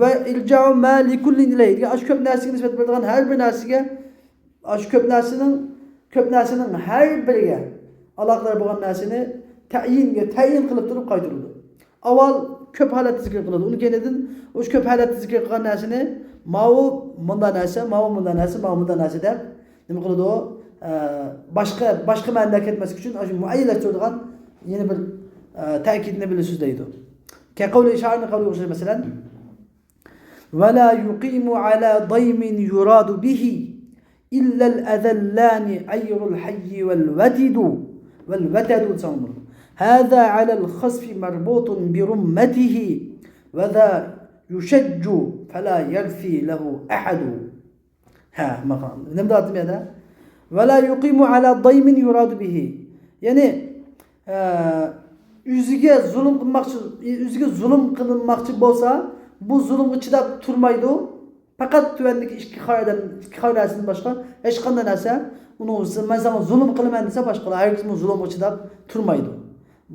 ۋە ئىرجائۇ ما لىكۇللىن ئىلەيھى دېگەن، ئاشۇ كۆپ نەرسىگە نىسبەت بېرىدىغان ھەر بىر نەرسىگە، ئاشۇ كۆپ نەرسىنىڭ، كۆپ نەرسىنىڭ ھەر بىرىگە ئالاقىدار بولغان نەرسىنى تەئيىنگە، تەئيىن قىلىپ تۇرۇپ قايتۇرىدۇ. ئاۋۋال كۆپ ھالەتتە زىكىر قىلىدۇ. ئۇنىڭ كەينىدىن ئۇ كۆپ ھالەتتە زىكىر قىلغان نەرسىنى ماۋۇ مۇنداق نەرسە، ماۋۇ مۇنداق نەرسە، ماۋۇ مۇنداق نەرسە دەپ نېمە قىلىدۇ؟ ئە، باشقا، باشقا مەنىدە كەتمەسلىك ئۈچۈن ئاشۇ مۇئەييەنلەشتۈرىدىغان يەنە بىر، ئە، تەكىدنى بىللە سۆزلەيدۇ. كەقەۋلى شائىرنىڭ قەۋلىگە ئوخشاش، مەسىلەن، «ولا يقيم على ضيم يراد به إلا الأذلان عير الحي والوتد، والوتد دېسەڭ بولىدۇ. هذا على الخصف مربوط برمته، وذا يشج فلا يرثي له أحد.» ھە، ماقام. نېمە دەۋاتىمەن يەنە؟ «ولا يقيم على ضيم يراد به.» يەنى، ئە، ئۆزىگە زۇلۇم قىلماقچى، ئۆزىگە زۇلۇم قىلىنماقچى بولسا، بۇ زۇلۇمغا چىداپ تۇرمايدۇ. پەقەت تۆۋەندىكى ئىككى خار ئادەم، ئىككى خار نەرسىدىن باشقا ھېچقانداق نەرسە ئۇنىڭ ئۈستىدە، «مەن ساڭا زۇلۇم قىلىمەن» دېسە، باشقىلار ھەرگىزمۇ زۇلۇمغا چىداپ تۇرمايدۇ.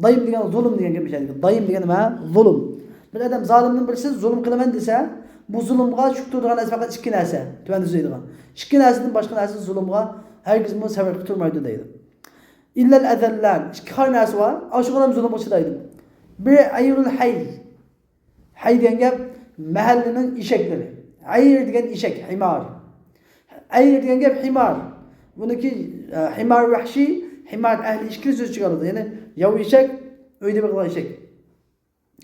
دايىم دېگەن زۇلۇم دېگەن گەپ ئىشەنگەن. دايىم دېگەن نېمە؟ زۇلۇم. بىر ئادەم زالىمدىن بىرسى زۇلۇم قىلىمەن دېسە، بۇ زۇلۇمغا چۈشۈپ تۇرىدىغان نەرسە پەقەت ئىككى نەرسە. تۆۋەندە سۆزلەيدىغان. ئىككى نەرسىدىن باشقا نەرسە زۇلۇمغا ھەرگىزمۇ سەۋر قىلىپ تۇرمايدۇ دەيدۇ. «إلا الأذلان»، ئىككى خار نەرسە بار، ئاشۇغىلا زۇلۇمغا چىدايدۇ. بىرى «عير الحي». «حي» دېگەن گەپ مەھەللىنىڭ ئېشەكلىرى. «عير» دېگەن ئېشەك، «حمار». «عير» دېگەن گەپ «حمار». بۇنىڭكى، ئە، «حمار وەھشىي»، «حمار ئەھلى» ئىككىلا سۆز چىقىرىدۇ. يەنى ياۋا ئېشەك، ئۆيدە بېقىلغان ئېشەك.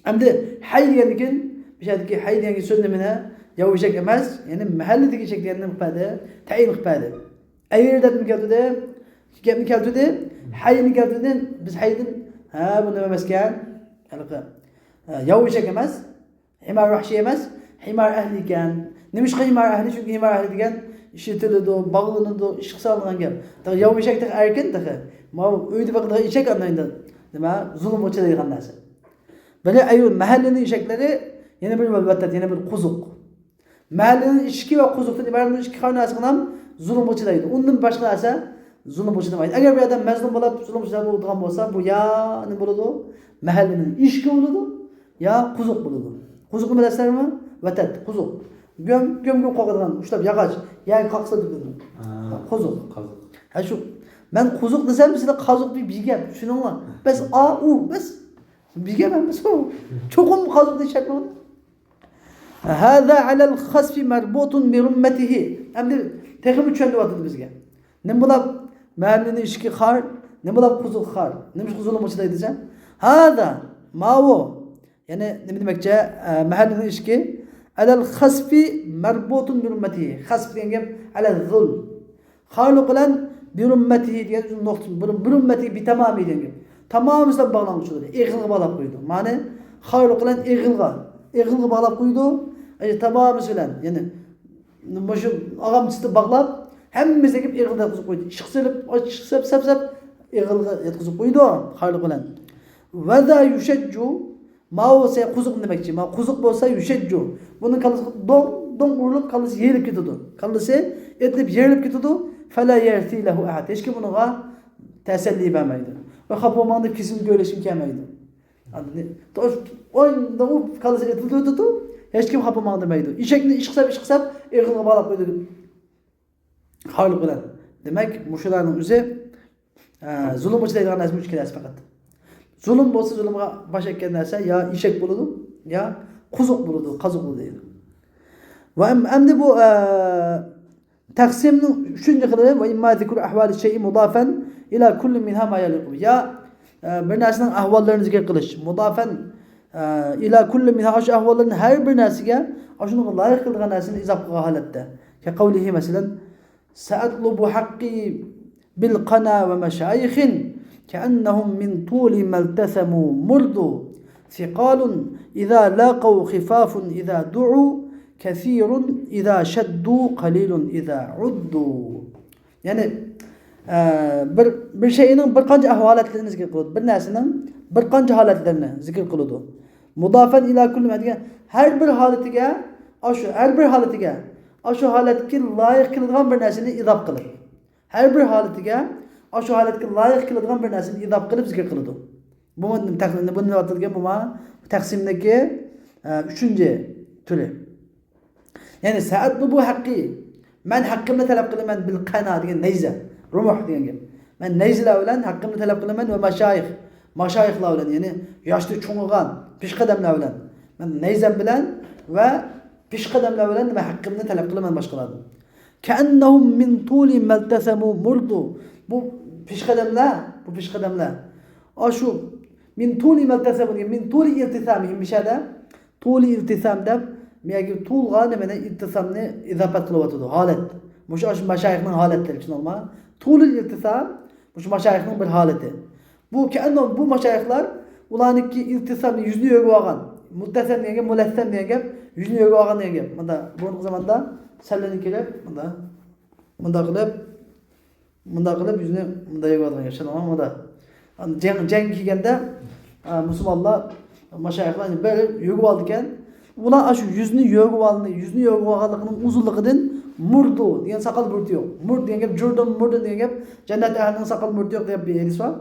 ئەمدى «حي» دېگەندىن كېيىن، بۇ يەردىكى «حي» دېگەن سۆز نېمىنى؟ ياۋا ئېشەك ئەمەس، يەنى مەھەللىدىكى ئېشەك دېگەننى نېمە قىلدى؟ تەئيىن قىلىپ بەردى. «عير» دەپمۇ كەلتۈردى، گەپنى كەلتۈردى، «حي»نى كەلتۈردى. بىز «حي»دىن، ھە، بۇ نېمە ئەمەسكەن؟ ھېلىقى، ھە، ياۋا ئېشەك ئەمەس، «حمار وەھشىي» ئەمەس، «حمار ئەھلى» ئىكەن. نېمىشقا «حمار ئەھلى»؟ چۈنكى «حمار ئەھلى» دېگەن ئىشلىتىلىدۇ، باغلىنىدۇ، ئىشقا سالىنغان گەپ. تېخى ياۋا ئېشەك تېخى ئەركىن تېخى. ماۋۇ ئۆيدە بېقىدىغان ئېشەك ئاندايدا نېمە، زۇلۇمغا چىدايدىغان نەرسە. بىرى «عير»، مەھەللىنىڭ ئېشەكلىرى، يەنە بىرى «والوتد»، يەنە بىر قوزۇق. مەھەللىنىڭ ئېشىكى ۋە قوزۇقتىن ئىبارەت بۇ ئىككى خىل نەرسىگە زۇلۇمغا چىدايدۇ. ئۇندىن باشقا نەرسە زۇلۇمغا چىدىمايدۇ. ئەگەر بىر ئادەم مەزلۇم بولۇپ، زۇلۇمغا چىداپ بولىدىغان بولسا، بۇ يا نېمە بولىدۇ؟ مەھەللىنىڭ ئېشىكى بولىدۇ، يا قوزۇق بولىدۇ. قوزۇقنى بىلەسىلەرمۇ؟ ۋەتەت، قوزۇق. گۆم، گۆم، گۆم قويىدىغان، ئۇشلاپ ياغاچ، يەرگە قاقسا دېگەن. ھا، قوزۇق. قازىق. ھە، شۇ. مەن قوزۇق دېسەم، سىلەر قازۇق دەپ بىر گەپ، چۈشىنىڭلار. بەس، ئا، ئۇ، بەس. بىر گەپ ئەمەس ئۇ. چوقۇم قازۇق دېيىش شەرت بولىدۇ. «هذا على الخصف مربوط برمته.» ئەمدى تېخىمۇ چۈشەندۈرۈۋاتىدۇ بىزگە. نېمە بولاپ مەھەللىنىڭ ئىشىكى خار، نېمە بولاپ قوزۇق خار، نېمىشقا زۇلۇمغا چىدايدۇ دېسە، «هذا»، ماۋۇ. يەنى نېمە دېمەكچى؟ ئە، مەھەللىنىڭ ئىشىكى «على الخصف مربوط برمته». خەسف دېگەن گەپ «على الظلم». خارلىق بىلەن «برمته» دېگەن نۇقتا، بىر، «برمته بتمامه» دېگەن گەپ. تامامى بىلەن باغلانغۇچىلىرى. ئېغىلغا باغلاپ قويىدۇ. مانا خارلىق بىلەن ئېغىلغا، ئېغىلغا باغلاپ قويىدۇ. ئە، تامامى بىلەن، يەنى مۇشۇ ئاغامچىسىدا باغلاپ، ھەممىسىگە ئېغىلدا ياتقۇزۇپ قويدى. ئىششىق سېلىپ، ئىششىق سەپ، سەپ، سەپ، ئېغىلغا ياتقۇزۇپ قويىدۇ خارلىق بىلەن. «وذا يشج»، ماۋۇ سەن قوزۇق دېمەكچى. ماۋۇ قوزۇق بولسا «يشج». بۇنىڭ كاللىسىغا دوڭ، دوڭ ئۇرۇلۇپ، كاللىسى يېرىلىپ كېتىدۇ. كاللىسى ئېتىلىپ يېرىلىپ كېتىدۇ. «فلا يرثي له أحد». ھېچكىم ئۇنىڭغا تەسەللى بەرمەيدۇ. ۋە خاپا بولماڭ دەپ كېسىمگە ئۆيلەشكىمۇ كەلمەيدۇ. ئاندىن ئوينىدا ئۇ كاللىسى ئېتىلىۋېتىدۇ. ھېچكىم خاپا بولماڭ دېمەيدۇ. ئېشەكنى ئىشقا سەپ، ئىشقا سەپ، ئېغىزىغا باغلاپ قويىدۇ خارلىق بىلەن. دېمەك، مۇشۇلارنىڭ ئۆزى، ئە، زۇلۇمغا چىدايدىغان نەرسە مۇشۇ ئىككى نەرسە پەقەت. زۇلۇم بولسا، زۇلۇمغا باش ئەگكەن نەرسە يا ئېشەك بولىدۇ، يا قوزۇق بولىدۇ، قازۇق بولىدۇ دەيدۇ. ۋە ئەم-، ئەمدى بۇ، ئە، تەقسىمنىڭ ئۈچىنچى خىلى، ۋە ئىمما زىكرۇ ئەھۋالى شەيئى مۇدافەن ئىلا كۇللى مىنھا ما يەلىقۇ. يا، ئە، بىر نەرسىنىڭ ئەھۋاللىرىنى زىكىر قىلىش. مۇدافەن، ئە، ئىلا كۇللى مىنھا، ئاشۇ ئەھۋاللارنىڭ ھەر بىر نەرسىگە، ئاشۇنىڭغا لايىق كېلىدىغان نەرسىنى ئىزاپە قىلغان ھالەتتە. كەقەۋلىھى، مەسىلەن، سەئەتلۇبۇ ھەققى بىلقەنا ۋە مەشايىخىن كەئەننەھۇم مىن تۇلى مەلتەسەمۇ مۇردۇ ثىقالٌ ئىزا لاقوا خىفافٌ ئىزا دۇعۇ كەسىرٌ ئىزا شەددۇ قەلىلٌ ئىزا ئۇددۇ. يەنى، ئە، بىر، بىر شەيئىنىڭ بىر قانچە ئەھۋالەتلىرىنى زىكىر قىلىدۇ. بىر نەرسىنىڭ بىر قانچە ھالەتلىرىنى زىكىر قىلىدۇ. مۇدافەن ئىلا كۇللى دېگەن ھەر بىر ھالىتىگە، ئاشۇ ھەر بىر ھالىتىگە، ئاشۇ ھالەتكە لايىق كېلىدىغان بىر نەرسىنى ئىزاپە قىلىپ. ھەر بىر ھالىتىگە، ئاشۇ ھالەتكە لايىق كېلىدىغان بىر نەرسىنى ئىزاپە قىلىپ زىكىر قىلىدۇ. بۇ، بۇ نېمە ئاتىلىدىكەن؟ بۇ تەقسىمدىكى، ئە، ئۈچىنچى تۈرى. يەنى سەئەتلۇبۇ ھەققى، مەن ھەققىمنى تەلەپ قىلىمەن بىلقەنا دېگەن نەيزە، رۇمۇھ دېگەن گەپ. مەن نەيزىلەر بىلەن ھەققىمنى تەلەپ قىلىمەن ۋە مەشايىخ، ماشايىخلار بىلەن، يەنى ياشتا چوڭىغان پېشقەدەملەر بىلەن. مەن نەيزەم بىلەن ۋە پېشقەدەملەر بىلەن نېمە ھەققىمنى تەلەپ قىلىمەن باشقىلاردىن. كەئەننەھۇم مىن تۇلى مەلتەسەمۇ مۇردۇ. بۇ پېشقەدەملەر، بۇ پېشقەدەملەر. ئاشۇ مىن تۇلى مەلتەسەمۇ دېگەن، مىن تۇلى ئىلتىسامىھىم مىشەدە. تۇلى ئىلتىسام دەپ، مەگە تۇلغا نېمىنى، ئىلتىسامنى ئىزاپەت قىلىۋاتىدۇ. ھالەت. مۇشۇ، ئاشۇ مەشايىخنىڭ ھالەتلىرى، چۈشىنىڭلارمۇ؟ تۇلى ئىلتىسام، مۇشۇ ماشايىخنىڭ بىر ھالىتى. بۇ كەئەننەھۇم، بۇ ماشايىخلار، ئۇلارنىڭكى ئىلتىسامنى، يۈزىنى يۆگىۋالغان. مۇتتەسەم دېگەن گەپ، مۇلەسسەم دېگەن گەپ، يۈزىنى يۆگىۋالغان دېگەن گەپ. مۇندا، بۇرۇنقى زاماندا سەللىنى كىرىپ، مۇندا، مۇنداق قىلىپ، مۇنداق قىلىپ، يۈزىنى مۇنداق يۆگىۋالغان گەپ، چۈشەندىڭلارمۇ؟ مۇنداق. جەڭ، جەڭگە كىرگەندە، ئا، مۇسۇلمانلار، ماشايىخلار بىر يۆگىۋالىدىكەن. ئۇلار ئاشۇ يۈزىنى يۆگىۋالغان، يۈزىنى يۆگىۋالغانلىقىنىڭ ئۇزۇنلۇقىدىن مۇردۇ دېگەن ساقال بۇرۇتى يوق. مۇرد دېگەن گەپ، جۇردۇن مۇردۇن دېگەن گەپ، جەننەت ئەھلىنىڭ ساقال بۇرۇتى يوق دەپ بىر ھەدىس بار.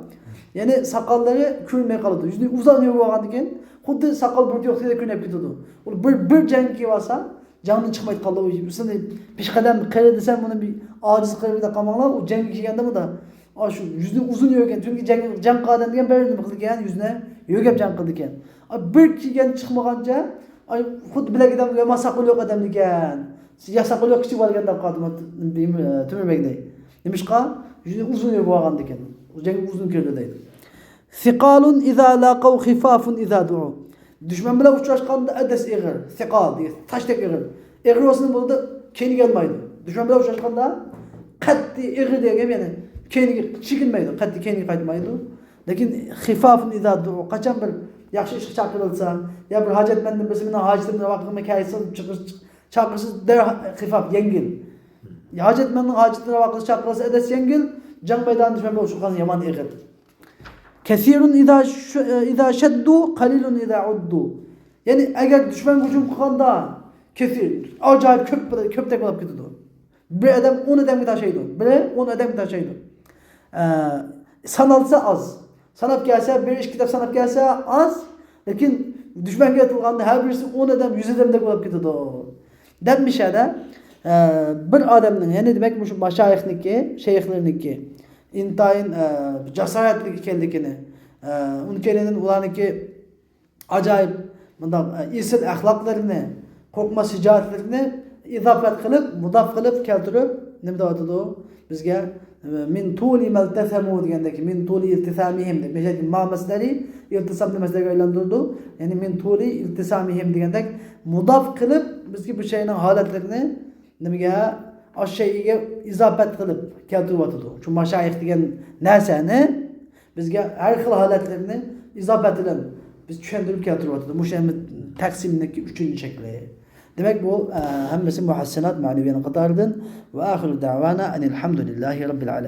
يەنى ساقاللىرى كۆرۈنمەي قالىدۇ. يۈزىنى ئۇزۇن يۆگىۋالغاندىكىن، خۇددى ساقال بۇرۇتى يوقتەك كۆرۈنۈپ كېتىدۇ. ئۇ بىر، بىر جەڭگە كىرىۋالسا، جەڭدىن چىقمايدىغانلار، ئۇ ئۆزىنى پېشقەدەم قېرى دېسەم، ئۇنى بىر ئاجىز قېرى دەپ قالماڭلار، ئۇ جەڭگە كىرگەندە مۇنداق، ئاشۇ يۈزىنى ئۇزۇن يۆگەن، چۈنكى جەڭ، جەڭ قىلىدىغان ئادەم دېگەن بىر نېمە قىلىدىكەن، يۈزىنى يۆگەپ جەڭ قىلىدىكەن. ئا، بىر كىرگەن چىقمىغانچە، ئاي، خۇددى بىلەك ئادەم يامان ساقىلى يوق ئادەم ئىكەن. يا ساقىلى يوق كىشى باركەن دەپ قالدىم، تۆمۈر بەگدەك. نېمىشقا؟ يۈزىنى ئۇزۇن يۆگەپ ئالغاندىكىن. جەڭگە ئۇزۇن كىردى دەيدۇ. ثقال إذا لاقوا خفاف إذا دعوا. دۈشمەن بىلەن ئۇچراشقاندا ئەدەس ئېغىر، ثقال دېگەن تاشتەك ئېغىر. ئېغىر بولسىمۇ بولىدۇ، كەينىگە ئالمايدۇ. دۈشمەن بىلەن ئۇچراشقاندا قەتئىي ئېغىر دېگەن گەپ، يەنى كەينىگە چېكىنمەيدۇ، قەتئىي كەينىگە قايتمايدۇ. لېكىن خفاف إذا دعوا، قاچان بىر ياخشى ئىشقا چاقىرىلسا، يا بىر ھاجەتمەندىن بىرسى مېنىڭ ھاجىتىمنى راۋا قىلغىنىمغا كەلسۇن، چاقىرسا دەرھال خفاف، يەڭگىل. ھاجەتمەننىڭ ھاجىتىنى راۋا قىلىش چاقىرىلسا ئەدەس يەڭگىل، جەڭ مەيدانىدا دۈشمەن بىلەن ئۇچراشقان يامان ئېغىر. كثير إذا ش-، إذا شدوا قليل إذا عدوا. يەنى ئەگەر دۈشمەنگە ھۇجۇم قىلغاندا، كثير، ئاجايىپ كۆپ، كۆپتەك بولۇپ كېتىدۇ. بىر ئادەم ئون ئادەمگە تاشايدۇ، بىرى ئون ئادەمگە تاشايدۇ. ئە، سانالسا ئاز. ساناپ كەلسە، بىر ئىككى دەپ ساناپ كەلسە ئاز، لېكىن دۈشمەنگە ئېتىلغاندا ھەر بىرسى ئون ئادەم، يۈز ئادەمدەك بولۇپ كېتىدۇ. دەپ مىشەدە، ئە، بىر ئادەمنىڭ، يەنى دېمەك، مۇشۇ ماشايىخنىكى، شەيخلىرىنىكى ئىنتايىن، ئە، جاسارەتلىك ئىكەنلىكىنى، ئە، ئۇنىڭ كەينىدىن ئۇلارنىڭكى ئاجايىپ مۇنداق، ئە، ئېسىل ئەخلاقلىرىنى، قورقماس شىجائەتلىرىنى ئىزاپەت قىلىپ، مۇداپ قىلىپ كەلتۈرۈپ، نېمە دەۋاتىدۇ بىزگە؟ مىن تۇلى مەلتەسەمۇ دېگەندەك، مىن تۇلى ئىلتىسامىھىم دەپ، مەسىلەن، ما مەسدەرى ئىلتىسام دېگەن مەسدەرگە ئايلاندۇرىدۇ. يەنى مىن تۇلى ئىلتىسامىھىم دېگەندەك مۇداپ قىلىپ، بىزگە بۇ شەيئىنىڭ ھالەتلىرىنى نېمىگە؟ ئاشۇ شەيئىگە ئىزاپەت قىلىپ كەلتۈرۈۋاتىدۇ. شۇ ماشايىخ دېگەن نەرسەنى بىزگە ھەر خىل ھالەتلىرىنى ئىزاپەت بىلەن بىز چۈشەندۈرۈپ كەلتۈرۈۋاتىدۇ. مۇشۇ ئەمدى تەقسىمنىڭكى ئۈچىنچى شەكلى. دېمەك، بۇ، ئە، ھەممىسى مۇھەسسىنات مەنىۋىيەنىڭ قاتارىدىن. وآخر دعوانا أن الحمد لله رب العالمين.